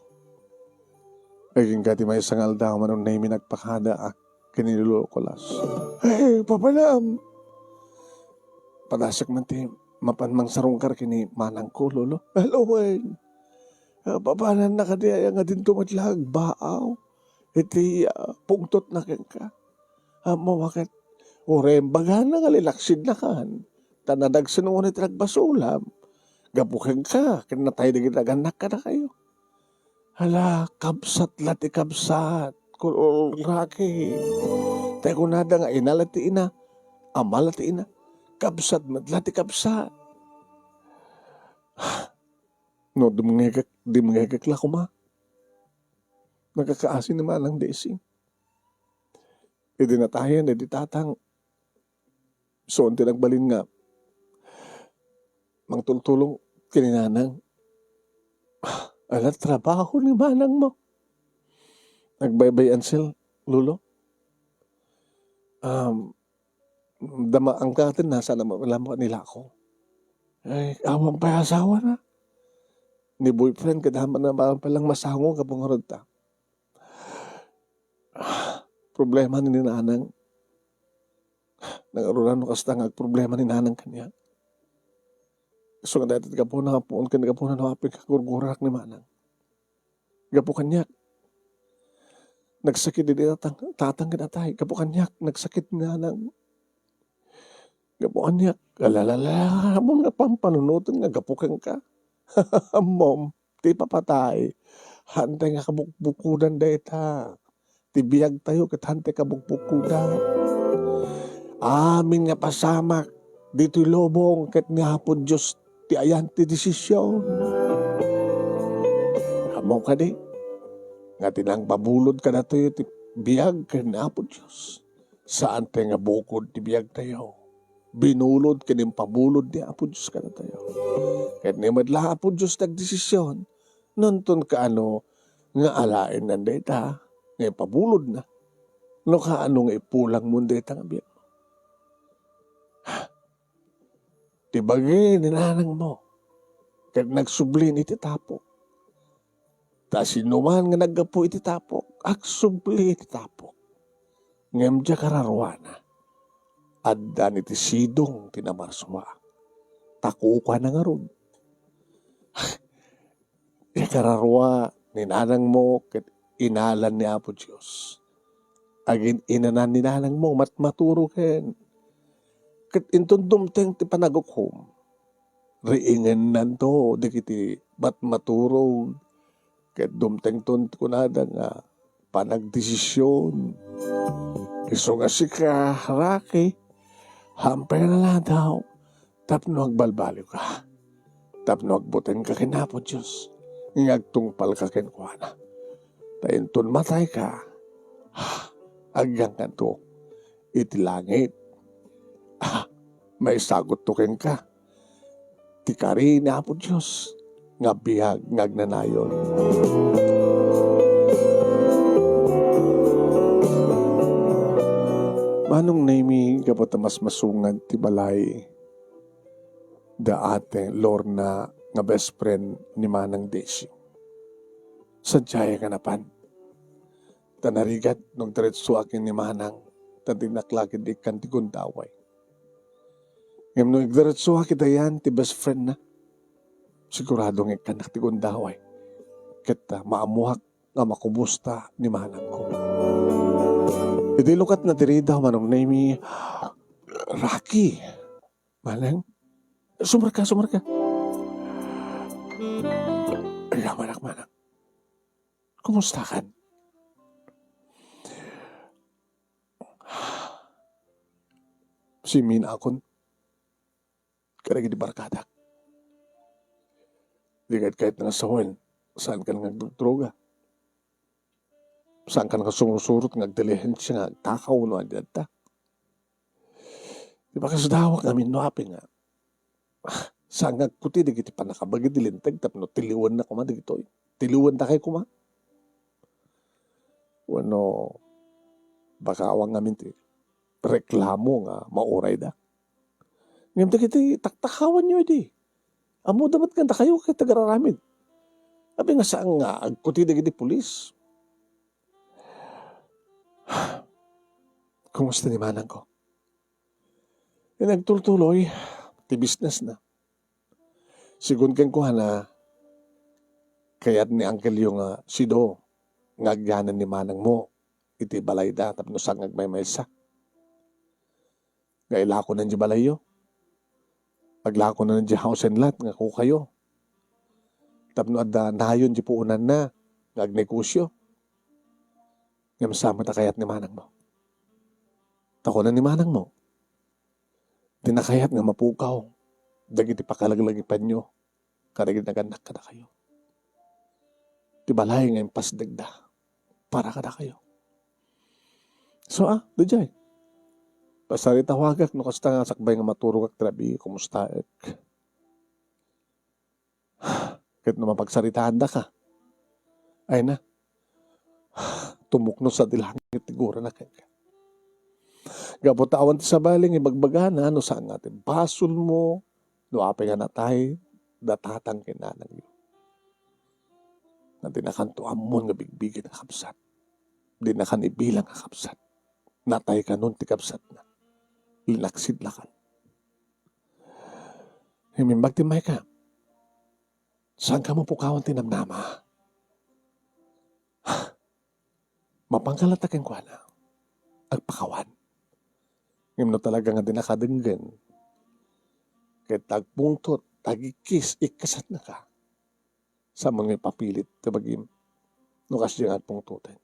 Agingga ti maysa nga aldaw, Manong Nemi, nagpakada, ah, ken ni Lolo Nicolas. Ay, papanam! Padasek man ti mapan mangsarungkar ken ni manangko, Lolo. Hello, wen. Ah, papananna kadi aya nga dinto met la agbaaw iti, ah, pungtotna kenka? Ammom a ket uray imbagana nga linaksidnakan, ta nadagsen unay ti nagbasulam. Gapu kenka, ket natay dagiti nagannak kadakayo. Hala, kabsat la ti kabsat. Kul-, Rocky. Tay kunada nga ina la ti ina, ama la ti ina, kabsat met la ti kabsat. No, dumngegek, dumngegek la koma. Nagkakaasi ni Manang Desi. Idi natayen, idi tatang, isu ti nagbalin nga mangtultulong ken ni Nanang. Ala, trabaho ni manang mo. Nagbaybay-an siya, Lolo. Um, dama, ang katin nasa na malamo ni Lako. Ay, awan pay asawa na. Ni boyfriend, kadama na ba palang masango ka pangarod ta. Problema ni Nanang. Nangarunan no kasta nga agproblema ni Nanang kaniak. Isu nga dayta ti gapuna nga puon ken gapuna no apay nga gurgurak ni Manang. Gapu kaniak, nagsakit idi tatang, tatang ken atay. Gapu kaniak, nagsakit ni Nanang. Gapu kaniak, alalala, mo nga pampanunoten nga gapu kenka. Mom, ti papatay, hantay nga kabukbukodan dayta. Ti biagtayo ket hantay kabukbukodan. Amin nga pasamak ditoy lubong ket ni Apo Dios ti ayan ti desisyon. Ammo kadi nga ti nangpabulod kadatayo ti biag ken ni Apo Dios. Saantay nga bukod ti biagtayo. Binulod ken impabulod ni Apo Dios kadatayo. Ket ni met la Apo Dios ti agdesisyon, nonton kaano nga alaennan dayta nga ipabulodna, no kaano nga ipulangmon dayta nga biag. Ti bagi ni nanangmo ket nagsublin iti tapok. Ta sinoman nga naggapu iti tapok, agsubli iti tapok. Ngem diay kararuana, addan iti sidong ti namarsua. Ta kukuana ngarud. Diay kararua ni nanangmo ket inalan ni Apo Dios. Agin-inanan ni nanangmo, matmaturo ken. Ket inton dumteng ti panaghukom, riingennanto dagiti matmaturo. Ket dumtengton kunada nga panagdesisyon. Isu nga sika, Rocky, hampay nga naladaw tapno agbalbaliwka, tapno agbutengka ken Apo Dios, nga agtungpalka kenkuana. Ta inton matayka, agyankanto iti langit. Ah, maisagutto kenka ti kari ni Apo Dios nga biag nga agnanayon. Manong Nemy, gapu ta masmasungad ti balay da Ate Lorna nga best friend ni Manang Desi. Sadiay nga napan. Ta narigat no agdiretsoak ken ni Manang, ta dinak la ketdi ikkan ti gundaway. Ngem no agdiretsoak iti ayan ti best friend na, sigurado nga ikkannak ti gundaway. Ket, ah, maammoak nga makubusta ni manangko. Idi lukatna ti ridaw, Manong Nemy, Rocky, Manang, sumarka, sumarka. Ay, manak, Manang. Kumustakan? Simminakon kadagiti barkadak. Di ket kayatna nga sawen, saankan nga agdrogdroga. Saankan nga sumusurot nga agdilihensia nga agtakaw no adi-adda. Di ba kasdawak ngamin no apay nga, ah, saan nga agkuti dagiti pannakabagi ti linteg tapno tiliwenna koma dagitoy? Tiliwendakay koma? Wenno baka awan ngamin ti reklamo nga maurayda? Ngem dagiti taktakawanyo idi, ammoda met nga dakayo ket agararamid. Apay nga saan nga agkuti dagiti pulis? Kumusta ni manangko? Nagtultuloy ti businessna. Sigun kenkuana, kayat ni Uncle Leo nga sido nga agyanan ni manangmo iti balayda tapno saan nga agmaymaysa. Nga ilakonan diay balayyo. Aglakonan diay house and lot nga kukayo. Tapno adda nayon diay puonanna. nga agnegosio. Ngem sa met a kayat ni manangmo. Ta kuna ni manangmo, dina kayat nga mapukaw dagiti pakalaglagipanyo kadagiti nagannak kadakayo. Ti balay nga impasdegda para kadakayo. So, ah, daydiay. Pasaritawagak no kasta nga sakbay nga maturogak ti rabii, kumustaek? Ket no mapagsaritaandaka, ay na, tumukno sadi langit ti gurana kenka. Gapu ta awan ti sabali nga ibagbagana no saan nga ti basolmo, no apay nga natay da tatang ken nanangyo. Nga dinakanto ammon nga bigbigen a kabsat. Dinakan ibilang a kabsat. Natay kanon ti kabsatna. Linaksid lakan. Imimbag ti mayka. Saan kamo pukawan ti namnama? Mapanka latta kenkuana. Agpakawan. Ngem no talaga nga dinaka denggen, ket agpungtot, agikis, ikkasatnaka. Saan nga ipapilit ti bagim no kasdiay nga agpungtoten.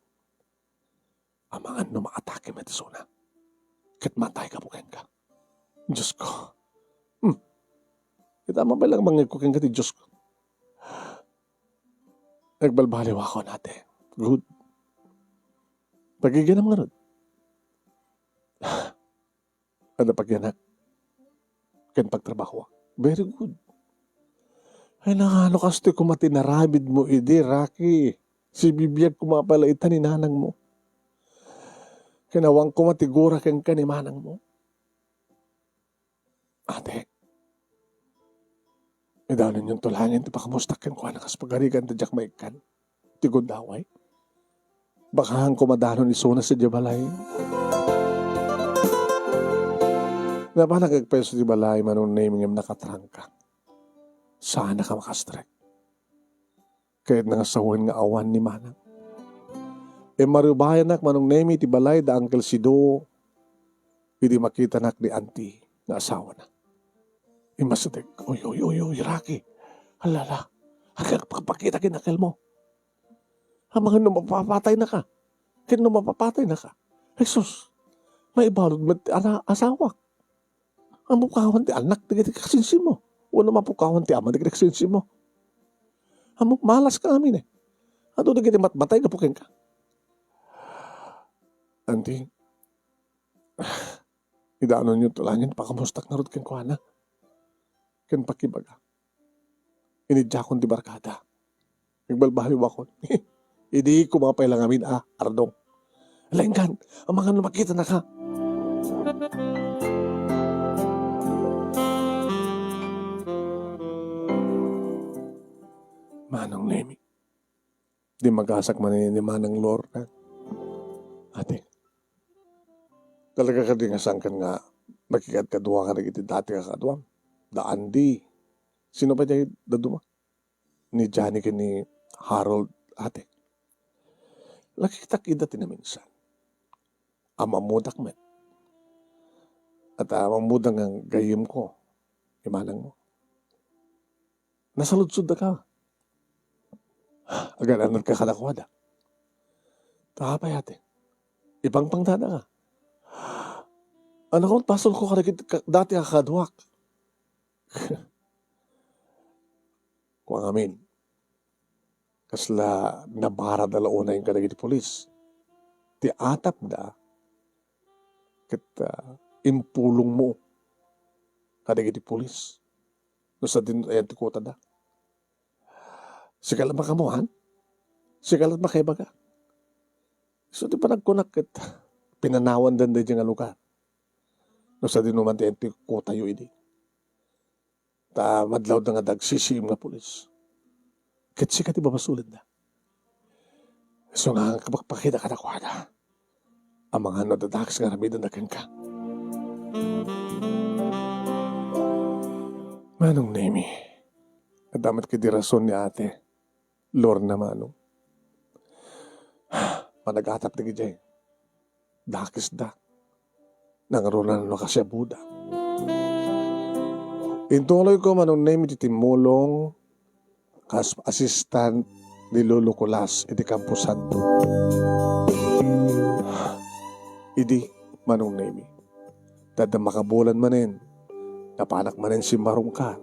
Amangan no maatake met isuna. Ket matay gapu kenka. Diosko. Hmm. Ita, mabay lang mangngegko kenka ti Diosko. Nagbalbaliwakon, ate. Good. Pagiganam ngarud. Adda pagyanak ken pagtrabahoak. Very good. Ay, nangano kastoy koma ti narabidmo idi, Rocky? Sibibiag koma pay la ita ni nanangmo. Ken awan koma ti gura kenka ni manangmo. Ate, idanonyonto laengen ti pakamustak kenkuana kas pagarigan ta diak maikkan ti gundaway. Baka koma danon isuna sadiay balay. Napanak agpayso ti balay, Manong Nemi, ngem nakatrangka. Saan a ka makastrek. Kayatna nga sawen nga awan ni manang. Immarubayanak, Manong Nemi, ti balay da Uncle Sido idi makitanak ni auntie nga asawana. Immasideg, "Uy, uy, uy, uy, Rocky. Alala, agpakpakita ken uncle mo. Amangan no mapapataynaka. Ken no mapapataynaka, ay sus, maibalud met ti ana-, asawak. Ammom pukawan ti annak dagiti kasinsinmo. Wenno mapukawan ti ama dagiti kasinsinmo. Ammom, malaska amin eh. Adu dagiti matmatay gapu kenka." Auntie, idanonyonto laengen pakamustak ngarud kenkuana. Ken pakibaga, inidiakon ti barkada. Nagbalbaliwakon. Idi koma pay la ngamin a ardong. Ala, inkan, amangan no makitanaka. Manong Nemi. Di magasak man ni Manang Lorna. Ate, talaga kadi nga sangkan nga makikadkadua kadagiti dati nga kaduam? Da Andy. Sino pay ti daduma? Ni Johnny ken ni Harold, ate. Nakitak ida ti naminsan. Amammudak met. At amammudak nga gayyemko, imanang mo. Nasaludsodda ka. Agan-anadka kadakuada. Ta apay ate, ipangpangdada ka. Anakon, pasulko kadagiti ka-, dati a kaduak. Kua ngamin, kasla nabarada la unay kadagiti pulis. Ti atapda, ket, ah, impulongmo kadagiti pulis. No sadin, ayan ti kutada. Sika la makamuan? Sika la makaibaga? Isu ti panagkunak ket pinanawanda daydiay nga lugar. No sadin man ti, ti kutayo idi. Ta madlawda nga dagsisiim nga pulis. Ket sika ti babasolenda. Isu nga agpakpakida kadakuada. Amangan no adda dakes nga aramidenda kenka. Manong Nemi, adda met kadi rason ni Ate Lorna, manong. Panag-atap dagiti dakesda. Nangruna no kasiabuda. Intuloyko, Manong Nemi, ti timmulong kas assistant ni Lolo Colas iti kamposanto. Idi, Manong Nemi, ta adda makabulan manen, napanak manen simmarungkar.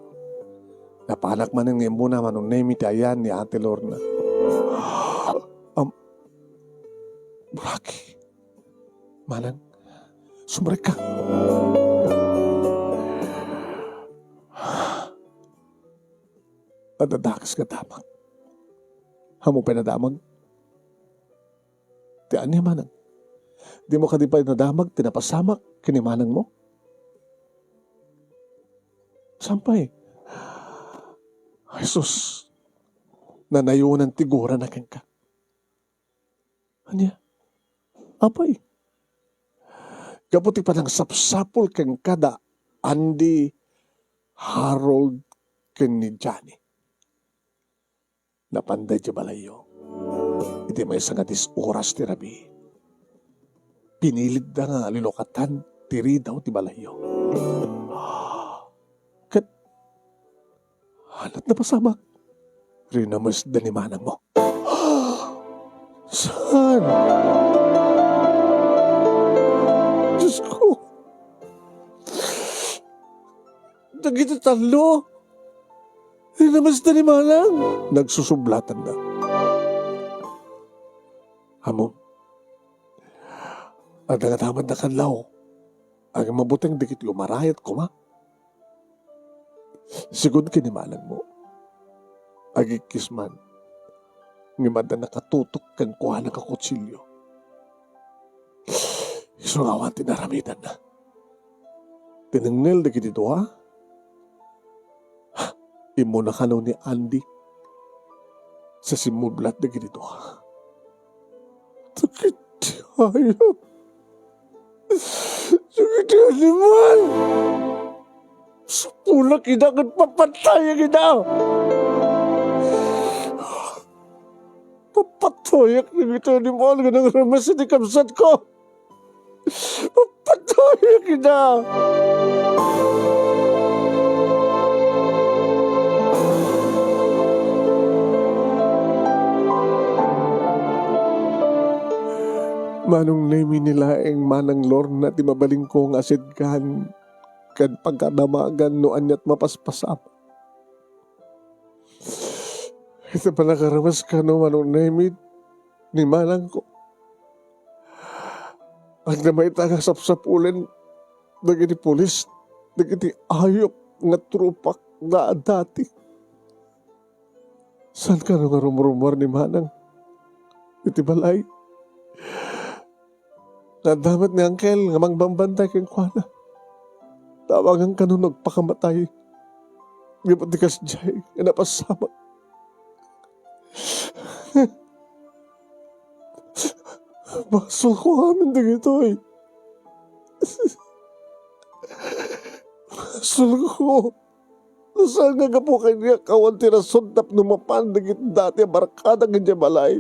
Napanak manen nga immuna, Manong Nemi, ti ayan ni Ate Lorna. Am, Rocky, Manang, sumrekka. Adda dakes nga damag. Ammom pay a nadamag? Ti ania, Manang? Dimo kadi pay nadamag ti napasamak ken ni manangmo? Saan pay? Jesus, nanayonan ti gurana kenka. Ania? Apay? Gapu ti panangsapsapul kenka da Andy, Harold, ken ni Johnny. Napanda idiay balayyo iti maysa nga dis oras ti rabii. Pinilitda nga lilukatan ti ridaw ti balayyo. Ket, ania ti napasamak? Rinamesda ni manangmo. Saan? Diyos ko! Dagiti tallo, rinamesda ni manang. Nagsusublatanda. Ammom, adda nga damagda kanlaw. Agmabuteng dagiti umarayat koma. Sigud ken ni manangmo, agikkis man, ngem adda nakatutok kenkuana nga kutsilio. Isu nga awan ti naramidanna. Tinengngel dagiti dua. Immuna kano ni Andy sa simmublat dagiti dua. Dagiti hayop! Dagiti animal! Sapulak ida ket papatayak ida! Papatayak dagiti animal nga nangrames iti kabsatko! Papatayak ida! Manong Nemi, ni laeng Manang Lorna ti mabalinko nga asidgan ken pagkadamagan no ania ti mapaspasamak. Iti pannakarames kano, Manong Nemi, ni manangko, agna mayta nga sapsapulen dagiti pulis dagiti ayup nga tropak da dati. Saan kano nga rumrumuar ni manang iti balay? Nga adda met ni Angkel nga mangbambantay kenkuana. Tawangan kano no agpakamatay. Gapu ti kasdiay nga napasamak. Basolko amin dagitoy. Basolko. No saan nga gapu kaniak, awan ti rason tapno mapan dagiti dati a barkadak idiay balay.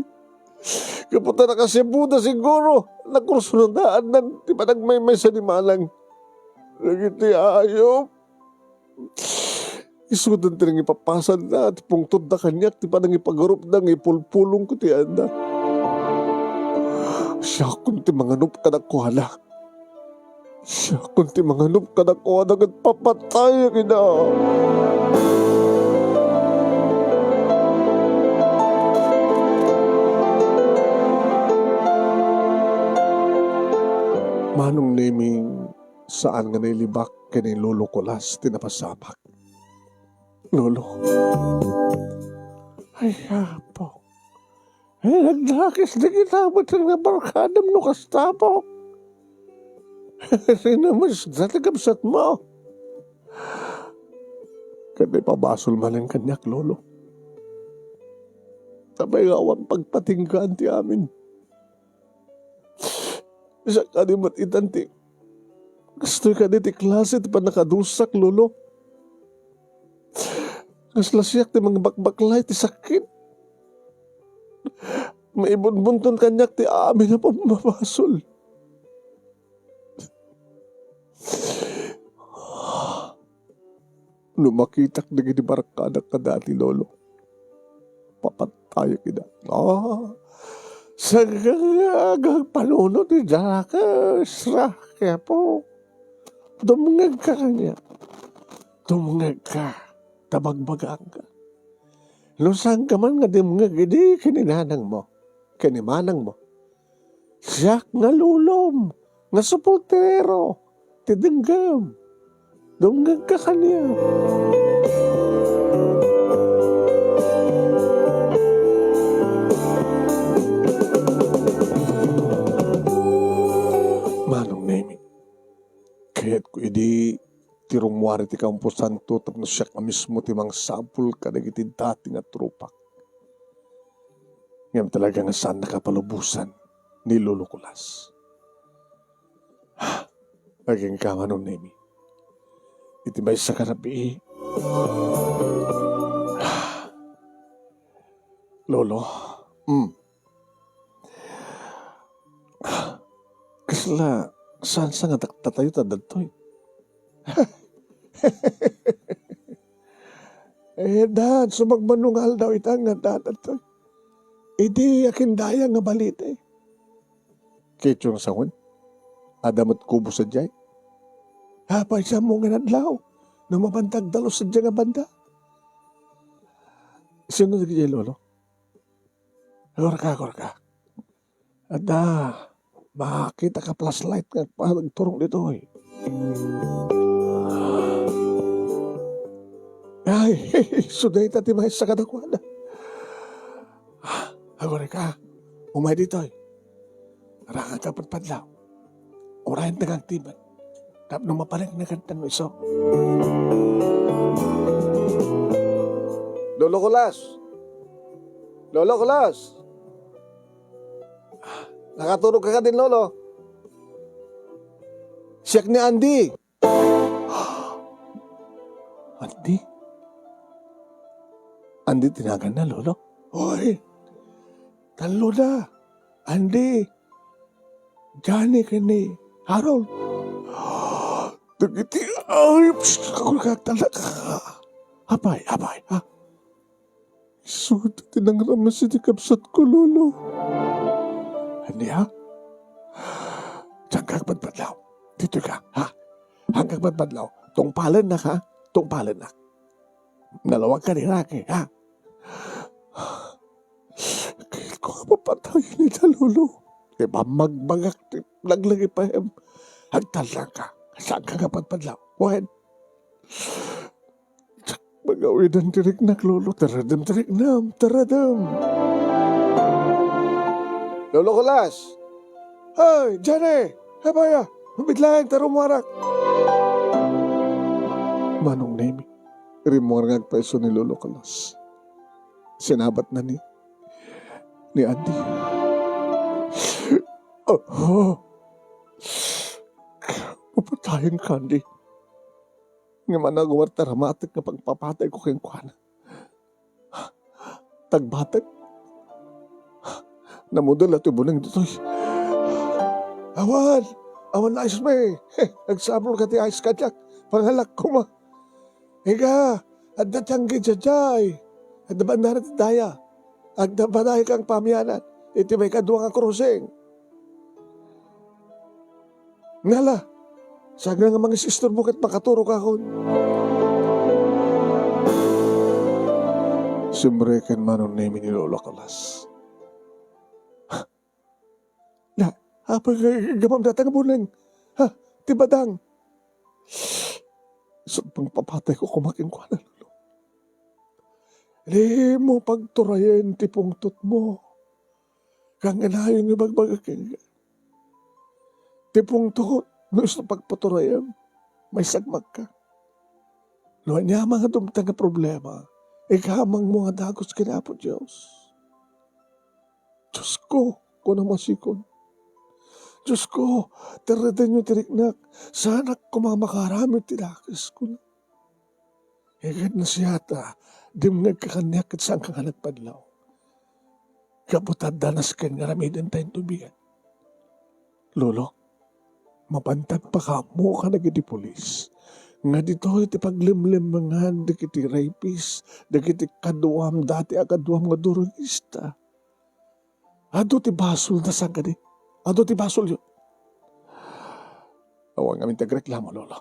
Gapu ta nakasiabuda siguro, nakursunadaandan ti panagmaymaysa ni manang. Dagiti ayup. Isudan ti nangipapasanna, ti pungtodda kaniak, ti panangipagarupda nga ipulpulongko ti ayanna. Siakon ti manganup kadakuada. Siakon ti manganup kadakuada ket papatayak ida. Manong Neming, saan nga nailibak ken ni Lolo Colas ti napasamak. Lolo. Ay, Apo. Ay, nagdakes dagiti amateng nga barkadam no kasta, Apo. Rinamesda ti kabsatmo. Ket ipabasol manen kaniak, Lolo. Apay nga awan pagpatinggaan ti amin? Siak kadi met itan ti, kastoy kadi ti klase ti pannakadusak, Lolo? Kasla siak ti mangbakbaklay ti sakit. Maibunbunton kaniak ti amin a pammabasol. No makitak dagiti barkadak kadati, Lolo, Papatayek ida. Ah, saan nga agpanunot ti dakes, Raki, Apo? Dumngegka kaniak. Dumngegka, ta bagbagaanka. No saanka man nga dimngeg idi ken ni nanangmo, ken ni manangmo, siak nga lolom nga supportero ti denggem. Dumngegka kaniak. Manong Nemi, kayatko idi ti rummuar iti kamposanto tapno siak a mismo ti mangsapul kadagiti dati nga tropak. Ngem talaga nga saan nakapalubosan ni Lolo Kulas. Agingga, Manong Nemi. Iti maysa nga rabii, Lolo, mm. Kasla, saan sa nga dakdatayo ta dadtoy? Eh, dan, sumagmano nga aldaw ita nga dadtoy. Idi akin daya nga balite. Ketchong sangun? Adda met kubos sadiay? Apay, sammo nga adlaw? No mapantag dalus sadiay nga banda? Sino dagiti, Lolo? Agurka, agurka. Adda, makita ka flashlight nga agpa-, agturong ditoy. Ay, isu dayta ti maysa kadakuada. Agurka, umay ditoy. Arangan ka padpadlaw. Urayen ta nga agtimek. Tapno mapaneknekan no isu. Lolo Kulas! Lolo Kulas! Nakaturog ka kadin, Lolo? Siak ni Andy. Andy? Andy ti naganna, Lolo? Oy! Tallo da! Andy! Johnny ken ni Harold. Dagiti, ay, psst, agurka, agtalna. Apay, apay, ha? Isu ti nangrames iti kabsatko, Lolo. Ania? Diyan ka agpadpadlaw. Ditoy ka, ha? Diyan ka agpadpadlaw. Tungpalennak, ha? Tungpalennak. Nalawag ka ni Rocky, ha? Kayatko nga papatayen ida, Lolo. Ti pammagbagak ti laglagipem. Agtalna ka. Saan ka nga padpadlaw? Wen. Diak magawidan ti riknak, Lolo. Taradem ti riknam. Taradem. Lolo Kulas! Hey, Johnny! Hey, baya! Mabitlaeng ta rummuarak! Manong Nemi, rimmuar nga agpaiso ni Lolo Kulas. Sinabatna ni, ni Andy. Oh, mapatayen ka, Andy. Ngem ania nga agawidta, ramatek nga pagpapatayko kenkuana. Tagbatek. Namudel a ti buneng ditoy. Awan! Awan ice, me. Agsapulka ti ice kaniak. Pangalak koma. Iga, adda ti anggi sadiay. Adda bandana ti daya. Agda bandana ti pamianan. Iti maikadua nga crossing. Ngala, saan nga mangisisturbo ket makaturogakon. Simreken Manong Nemi ni Lolo Kulas. Na, apay nga gamam dayta nga buneng? Ha? Ti badang. Isu pagpapatayko koma kenkuana, Lolo. Dimo pagturayen ti pungtotmo. Kanganayon nga ibagbaga kenka. Ti pungtot, no isu pagpaturayem, maisagmakka. No ania man nga dumteng nga problema, ikamangmo nga dagus ken Apo Dios. Diosko, kuna masikon. Diosko, terredenyo ti riknak, saanak koma makaaramid ti dakes, kuna. Iket no siak, dimngegka kaniak ket saanka nga nagpadlaw. Gapu ta adda nasken nga aramiden ta intubigan. Lolo, mapantag pakaammoka dagiti pulis nga ditoy ti paglimlimmengan dagiti rapist, dagiti kaduam, dati a kaduam nga durogista. Adu ti basolda saan kadi? Adu ti basolyo? Awan ngamin ti agreklamo, Lolo.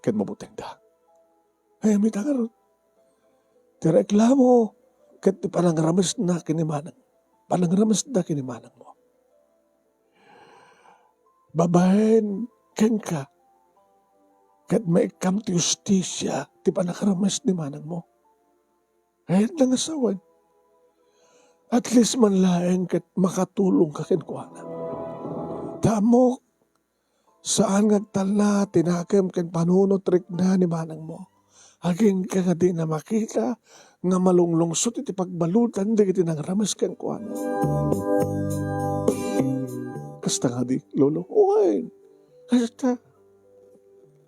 Ket mabutengda. Ay, amita ngarud. Ti reklamo ket ti panangramesna ken ni manang, panangramesda ken ni manangmo. Babaen kenka, ket maikkam ti hustisia ti panangarames ni manangmo. Kayatna nga sawen. At least man laeng ket makatulongka kenkuana. Ta ammok, saan nga agtalna ti nakem ken panunot rikna ni manangmo. Agingga nga dina makita nga malunglungsot iti pagbaludan dagiti nangrames kenkuana. Kasta kadi, Lolo? Wen, kasta.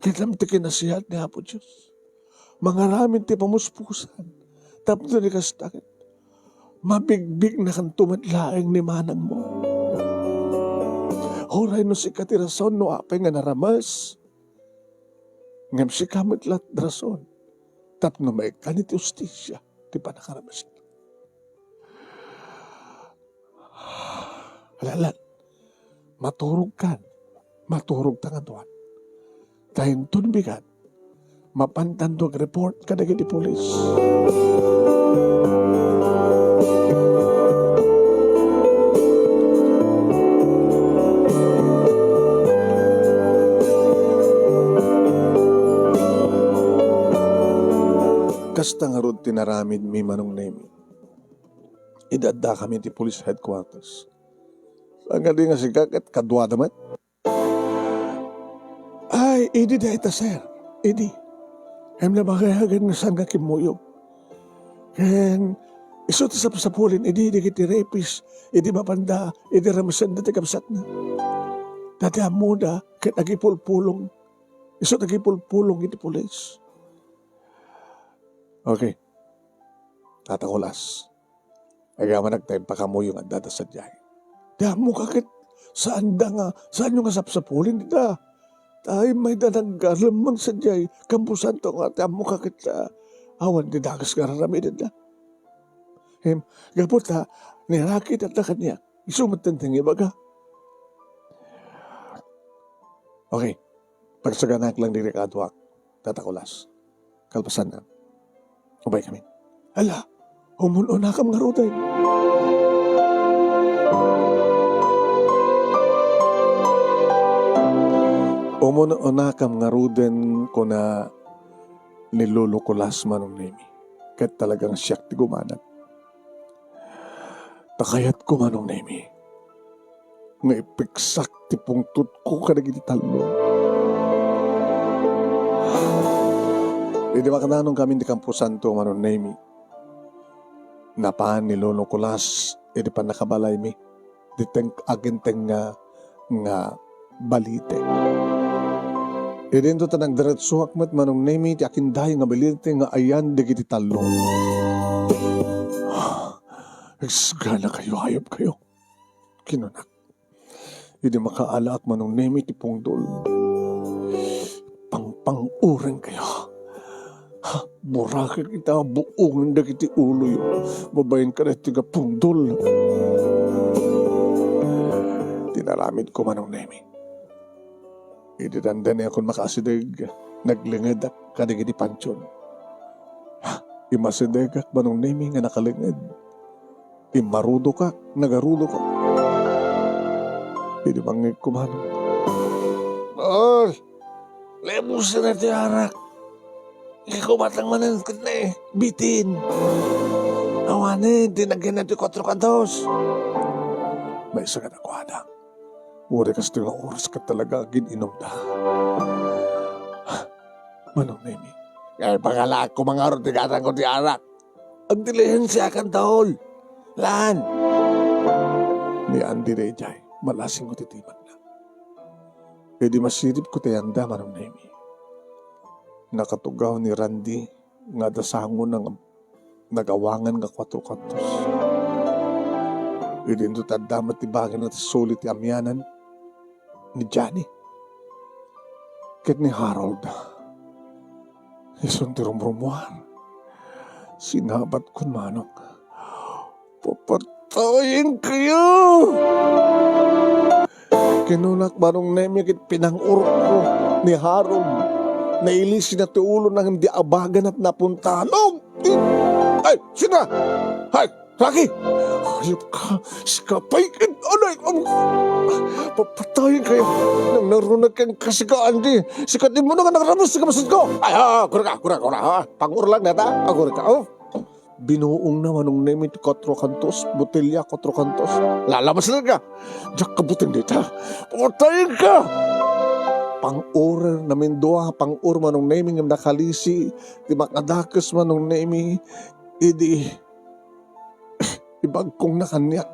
Kitaem ti kinasiat ni Apo Dios. Mangaramid ti pamuspusan tapno ni kasta ket mabigbignakanto met laeng ni manangmo. Uray no sika ti rason no apay nga narames, ngem sika met la ti rason tapno maikkan iti hustisia ti panakaramesna. Ala, ala. Maturogkan. Maturogta nga tuan. Ta inton bigat, mapantanto agreport kadagiti pulis. Kasta ngarud ti naramidmi, Manong Nemi. Idi addakami iti police headquarters. Saan kadi nga sika ket kaduada met? Ay, idi dayta, sir. Idi. Ngem nabagayagen nga saan nga kimmuyog. Ken isu ti sapsapulin idi dagiti rapist, idi mapanda, idi ramesenda ti kabsatna. Ta ti ammoda ket agipulpulong. Isu ti agipulpulong iti pulis. Okay. Tata Kulas. Agamanak ta impakamuyo nga addada sadiay. Ti ammoka ket saanda nga, saanyo nga sapsapulin dita. Ta immayda naggalemmeng sadiay, kamposanto nga ti ammoka ket, ah, awan ti dakes nga ar-aramidenda. Em, gapu ta, nirakitanda kaniak. Isu met ti nangibaga. Okay. Pagsaganaak lang diri kaduak, Tata Kulas. Kalpasanna, umaykami. Ala, umun-unakam ngaruden. Umun-unakam ngaruden, kuna ni Lolo Kulas, Manong Nemi. Ket talagang siak ti gumanat. Ta kayatko, Manong Nemi, nga ipiksak ti pungtotko kadagiti tallo. Idi makananongkami iti kamposanto, Manong Nemi, napan ni Lolo Kulas idi pannakabalaymi, diteng aginteng nga, nga balite. Idinto ta nagdiretsoak met, Manong Nemi, ti akindayo nga balite nga ayan dagiti tallo. Isganakayo, ayupkayo, kinunak. Idi makaalaak, Manong Nemi, ti pungdol, pangpang-urengkayo. Ha, burakek ita buongen dagiti uloyo babaen kadaytoy nga pungdol. Tinaramidko, Manong Nemi. Idi dandaniakon makaasideg, naglingedak kadagiti pantion. Ha, imasidegak, Manong Nemi, nga nakalinged. Immarudokak, nagarudokak. Idi mangngegko, Manong. Oy! Lebusen ti arak. Ikaw batang manen ket ne, bitin. Awanen, ti nagyan ti kuatro kantos. Maysa nga nakuada. Uray kastoy nga oras ket talaga agin-inumda. Manong Nemi. Kay pangalaak ko mangarod ti gatangko ti arak. Agdilihensiakan, Taol. Lan. Ni Andy daydiay, malasingko ti timagna. Idi masirib ko ti anda, Manong Nemi. Nakatugaw ni Randy nga adda sangona nga nagawangan nga kuatro kantos. Idinto ti adda met ti bagina ti suli ti amianan ni Johnny. ket ni Harold. Isun ti rumrumuar. Sinabatkon manong, "Papatayenkayo!" Kinunak manong Nemi ket pinang-orko ni Harold. Nailisina ti ulona ngem di abaganat napuntahan. Oh! Ay, sino? Ay, Rocky! Hayop ka! Sika pay ket anay! Papatayenkayo! Nang narunak ken kasika, Andy! Sika ti muna nga nagrabas ti kamasad ko! Ay, ah, kurka, kurka, kurka, ha? Pang-urlang na ta? Ah, kurka, oh! Binuongna manong Nemi ti kuatro kantos, botelya kuatro kantos. Lalamas na ka! Diak kabuteng dita! Papatayenka! Pang-ur, namindua, pang-ur manong Nemi ngem nakalisi ti makadakes manong Nemi idi ibagkongna kaniak.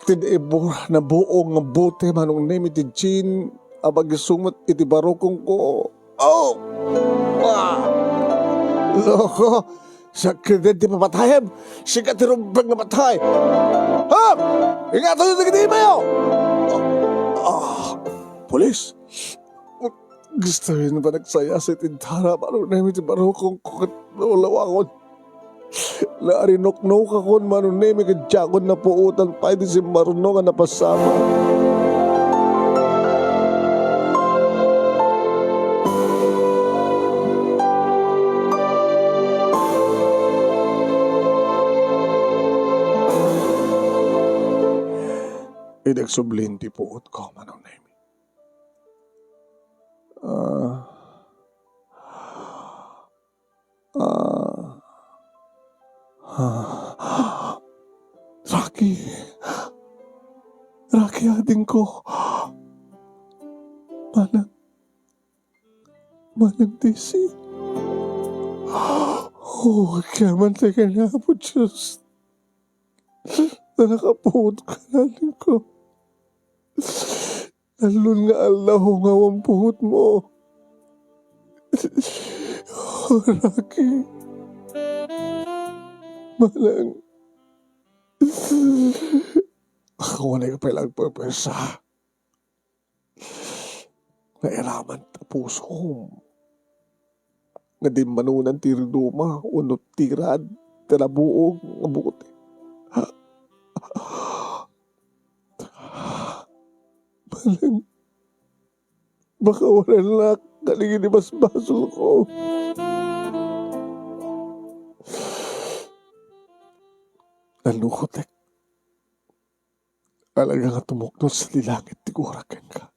Ti naibur-, nabuong nga bote manong Nemi ti gin a magisumot iti barukongko. Oh! Ah! Loko! Sakridet ti papatayem! Sika ti rumbeng nga patay! Ha? Ingatayo dagiti imayo! Ah! Pulis! Gusto yun ba nagsaya sa itintara? Parang namin ti barukong ko kat naulawakon. Naarinoknokakon manunemi ket diakon napuotan pay ti simmarno nga napasama. Idi agsublin ti puot ko manunemi. Ah. Ah. Ah. Rocky. Rocky, adingko. Manang, Manang Daisy. Oh, agyaman tayo kanya, Apo Diyos. Na nakapuot ka na, adingko. Allon nga aldaw nga awan puotmo. Oh, Rocky. Manang. Ako nga pay lang pagpesa. Nairaman ta pusom. Nga dimmanunan ti riduma, wenno ti rad, ti nabuog nga buti. Manang, makawarannak kadagiti basbasolko. Nanukotek. Talaga nga tumuknos ti langit ti gurak kenka.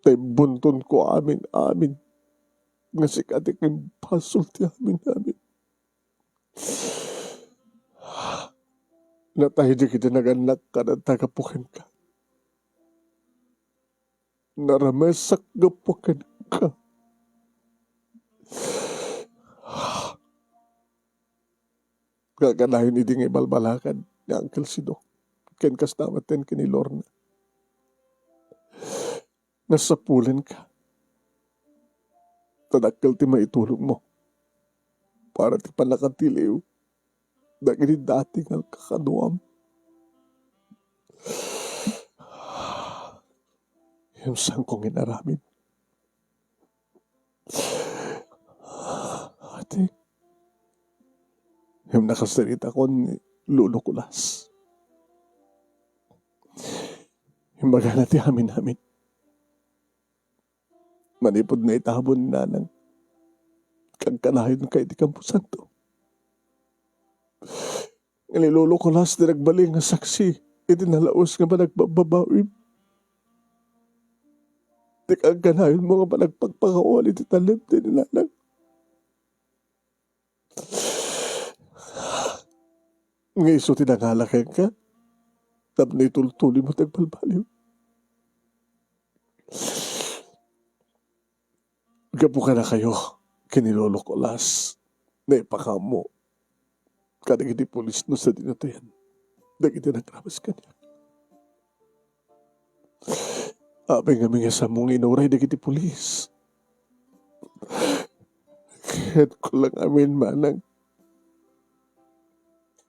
Ta imbuntonko amin-amin nga sika ti kimbasol ti amin-amin. Natay dagiti nagannak kadata gapu kenka. Naramesak gapu kenka. Gaganayon idi nga ibalbalakad ni Uncle Sido ken kasta met ken ni Lorna. Nasapulenka. Ta dakkel ti maitulongmo para ti pannakatiliw dagiti dati nga kakaduam. Ngem saanko nga inaramid. Ate, ngem nakasaritakon ni Lolo Kulas. Imbagana ti amin-amin. Manipud naitabon ni Nanang, kankanayon ka iti kamposanto. Nga ni Lolo Kulas ti nagbalin nga saksi iti nalaus nga panagbabbabawim. Ti kankanayon mo nga panagpakpakawal iti talem ti ni Nanang. Nga isu ti nangala kenka tapno itultuli mo ti agbalbaliw. Gapu kadakayo ken ni Lolo Kulas, naipakaammo kadagiti pulis no sadino ti ayan dagiti nagrames kaniak. Apay ngamin nga saanmo nga inuray dagiti pulis? Ket kulang amin, manang,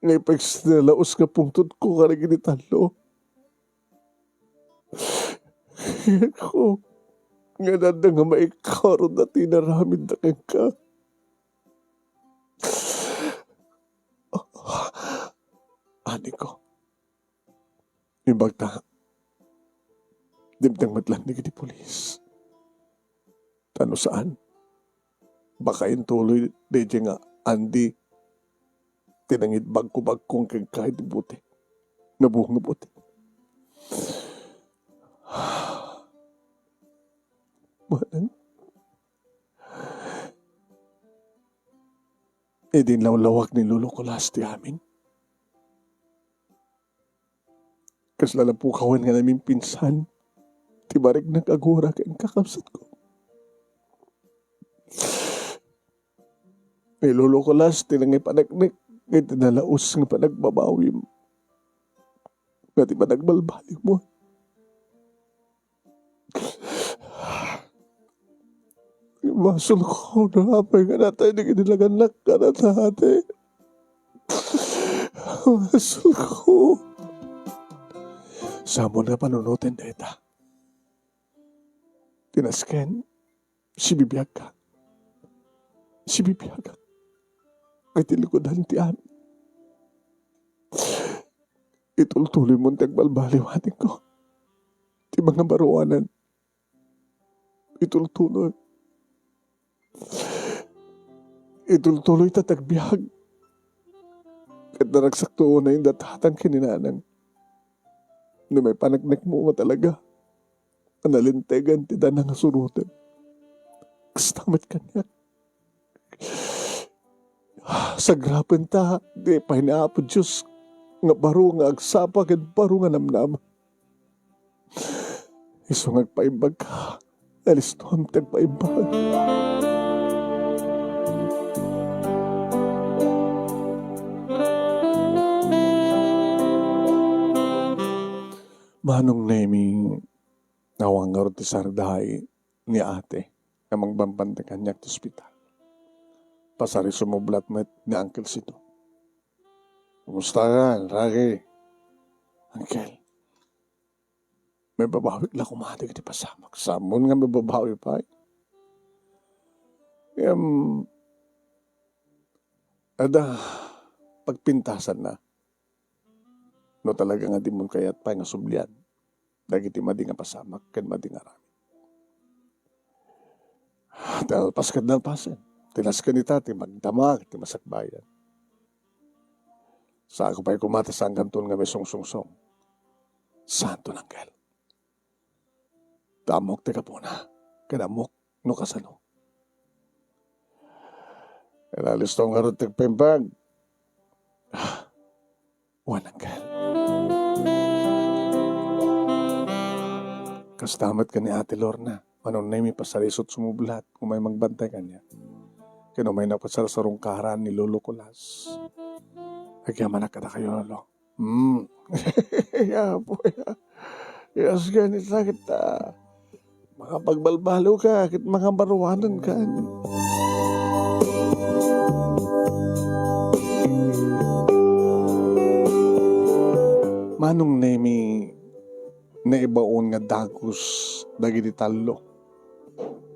nga ipagsinalaus nga pungtotko kadagiti tallo. Ket ko, nga adda nga maikarud a tinaramidda kenka. Aniko, imbagta, dimteng met laeng dagiti pulis. Ta no saan, baka intuloy daydiay nga Andy ti nangibagkubagkong kenka iti bote. Nabungibot. Manang, idi inlawlawag ni Lolo Kulas ti amin, kasla napukawen nga namimpinsan ti mariknak a gura ken kakabsatko. Ni Lolo Kulas ti nangipaneknek iti nalaus nga panagbabawim, nga ti panagbalbaliwmo. Basolko no apay nga natay dagiti nagannak kadata, ate. Basolko. Samoan nga panunoten dayta. Ti nasken, sibibiagka. Sibibiagak. Iti likudan ti amin. Itultuloymon ti agbalbaliw, atikko. Ti mangabaruanan. Itultuloy. Itultuloy ta ti agbiag. Ket naragsakto unay indathatang ken ni nanang. No maipaneknekmo nga talaga a nalintegan ti dana nga surotem, kasta met kaniak. Sagrapen ta ti pay ni Apo Dios nga baro nga agsapa ken baro nga namnama. Isu nga agpaimbagka, alistoam ti agpaimbag. Manong Nemi, awan ngarud ti sardaay ni ate nga mangbambantay kaniak ti ospital. Pasari sumublat met ni Uncle Sito. "Kumusta ka, Rocky?" "Uncle, mababawik la koma dagiti pasamak." "Samoan nga mababawi pay. Ngem, adda pagpintasanna. No talaga nga dimon kayat pay nga sublian dagiti madi nga pasamak ken madi nga aramid." Nalpas ket nalpasen. Ti nasken ita ti magdama iti masakbayan. Saanko pay koma ta saankanton nga maisungsungsong. Saanton, Uncle. Ta ammok ti gapuna, ken ammok no kasano. Nalistom ngarud ti agpaimbag. Wen, Uncle. Kasta met ken ni Ate Lorna, Manong Nemi, pasariso't sumublat, umay mangbantay kaniak. Ken umay napasarsarungkaran ni Lolo Kulas. Agyamanak kadakayo, Lolo. Hmm. Ya, Apo, ya. Yes, ganit sakit, ah. Makapagbalbaliw ka, ket makabaruanan ka. Manong Nemi, naibaon nga dagus dagiti tallo.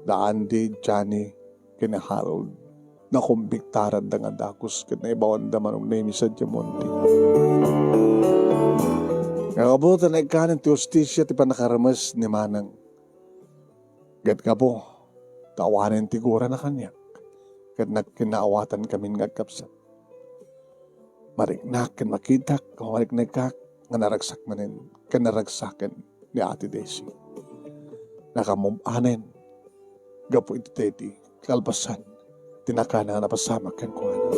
Da Andy, Johnny, ken ni Harold. Nakumbiktaranna nga dagus ket naibawanda Manong Nemi sadiay Monte. Nga kabutan, naikkanen ti hustisia ti pannakarames ni Manang. Ket gapu ta awanen ti gurana kaniak, ket nagkinnaawatan kamin nga agkabsat. Mariknak ken makitak, mariknekak nga naragsak manen ken naragsaken ni Ate Daisy. Nakamub-anen gapu iti daydi kalpasan ti nakana nga napasamak kenkuana.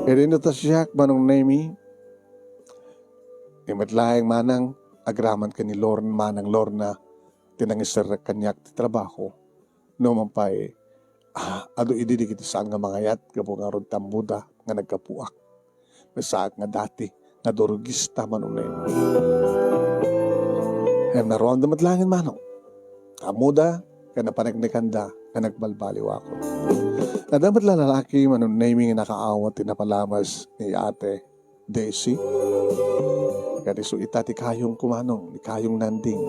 Idi natasiak, Manong Nemi, imet laeng Manang, agraman ken ni Lorna, Manang Lorna, ti nangiserrek kaniak ti trabaho. No man pay, ah, adu idi dagiti saan nga mangayat gapu ngarud ti ammoda nga naggapuak. Nasaak nga dati nga durugista, Manong Nemi. Ngem naruamda met laeng, Manong. Ammoda ken napaneknekanda nga nagbalbaliwakon. Adda met la lalaki, Manong Nemi, nga nakaawat ti napalamas ni Ate Daisy. Ket isu ita ti kayongko, Manong, ni kayong Nanding.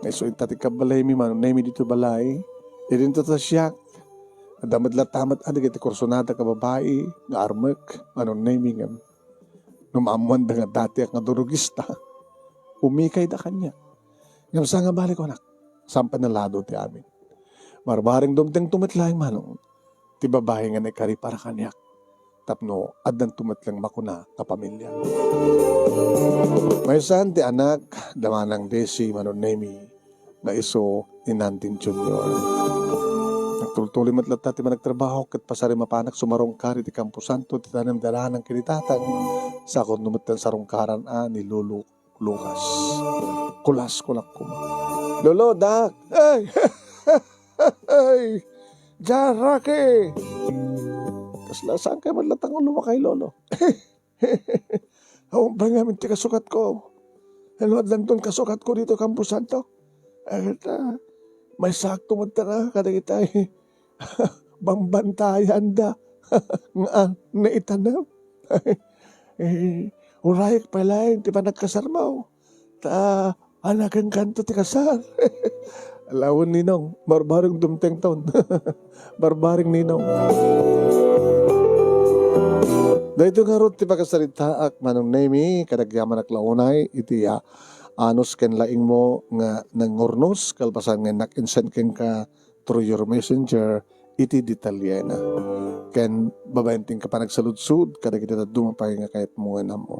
Isu ita ti kabalaymi, Manong Nemi, ditoy balay. Idinto ta siak. Adda met latta met a dagiti kursunada nga babai nga armek, Manong Nemi, ngem no maammoanda nga datiak nga durugista, umikayda kaniak. Ngem saan nga bale ko, anak, saan pay nalado ti amin. Barbareng dumtengto met laeng, Manong, ti babai nga naikari para kaniak tapno addanto met laeng makuna nga pamilia. Maysa ti anak da Manang Desi, Manong Nemi, nga isu ni Nandin Junior. Nagtultuloy met latta ti panagtrabaho ket pasari mapanak sumarungkar iti kamposanto ti tanem da Nanang ken ni Tatang, sa kunno met ti sarungkaran a ni Lolo Lucas. Kulas, kunak koma. Lolo, dak! Ay! Ay! Diak, Rocky! Kasla, saan kayo man latta nga lumakay, Lolo? Awan pay ngamin ti kasukatko. Ano, addanton kasukatko ditoy kamposanto? Ay, ta, maysakto met ta kadagitay bambantayan da nga naitanem. Eh, urayek pay laeng ti panagkasarmo. Ta, anaken kanto ti kasar. Ala wen, Ninong, barbareng dumtengton. Barbareng Ninong. Daytoy ngarud ti pakasaritaak, Manong Nemi, kadagyaman a launay iti, ah, anus ken laingmo nga nangurnos, kalpasan nga nag-insend kenka through your messenger iti detalyena. Ken babaen ti inka panagsaludsod kadagiti dadduma pay nga kayatmo nga inammo.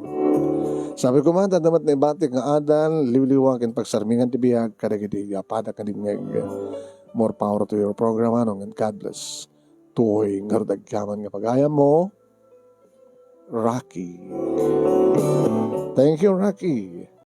Sabi koma, adda met naibatik nga adal, liwliwa ken pagsarmingan ti biag kadagiti apadak nga dimngeg. More power to your program, Manong, and God bless. Toy ngarud agyaman nga pagayammo, Rocky. Thank you, Rocky.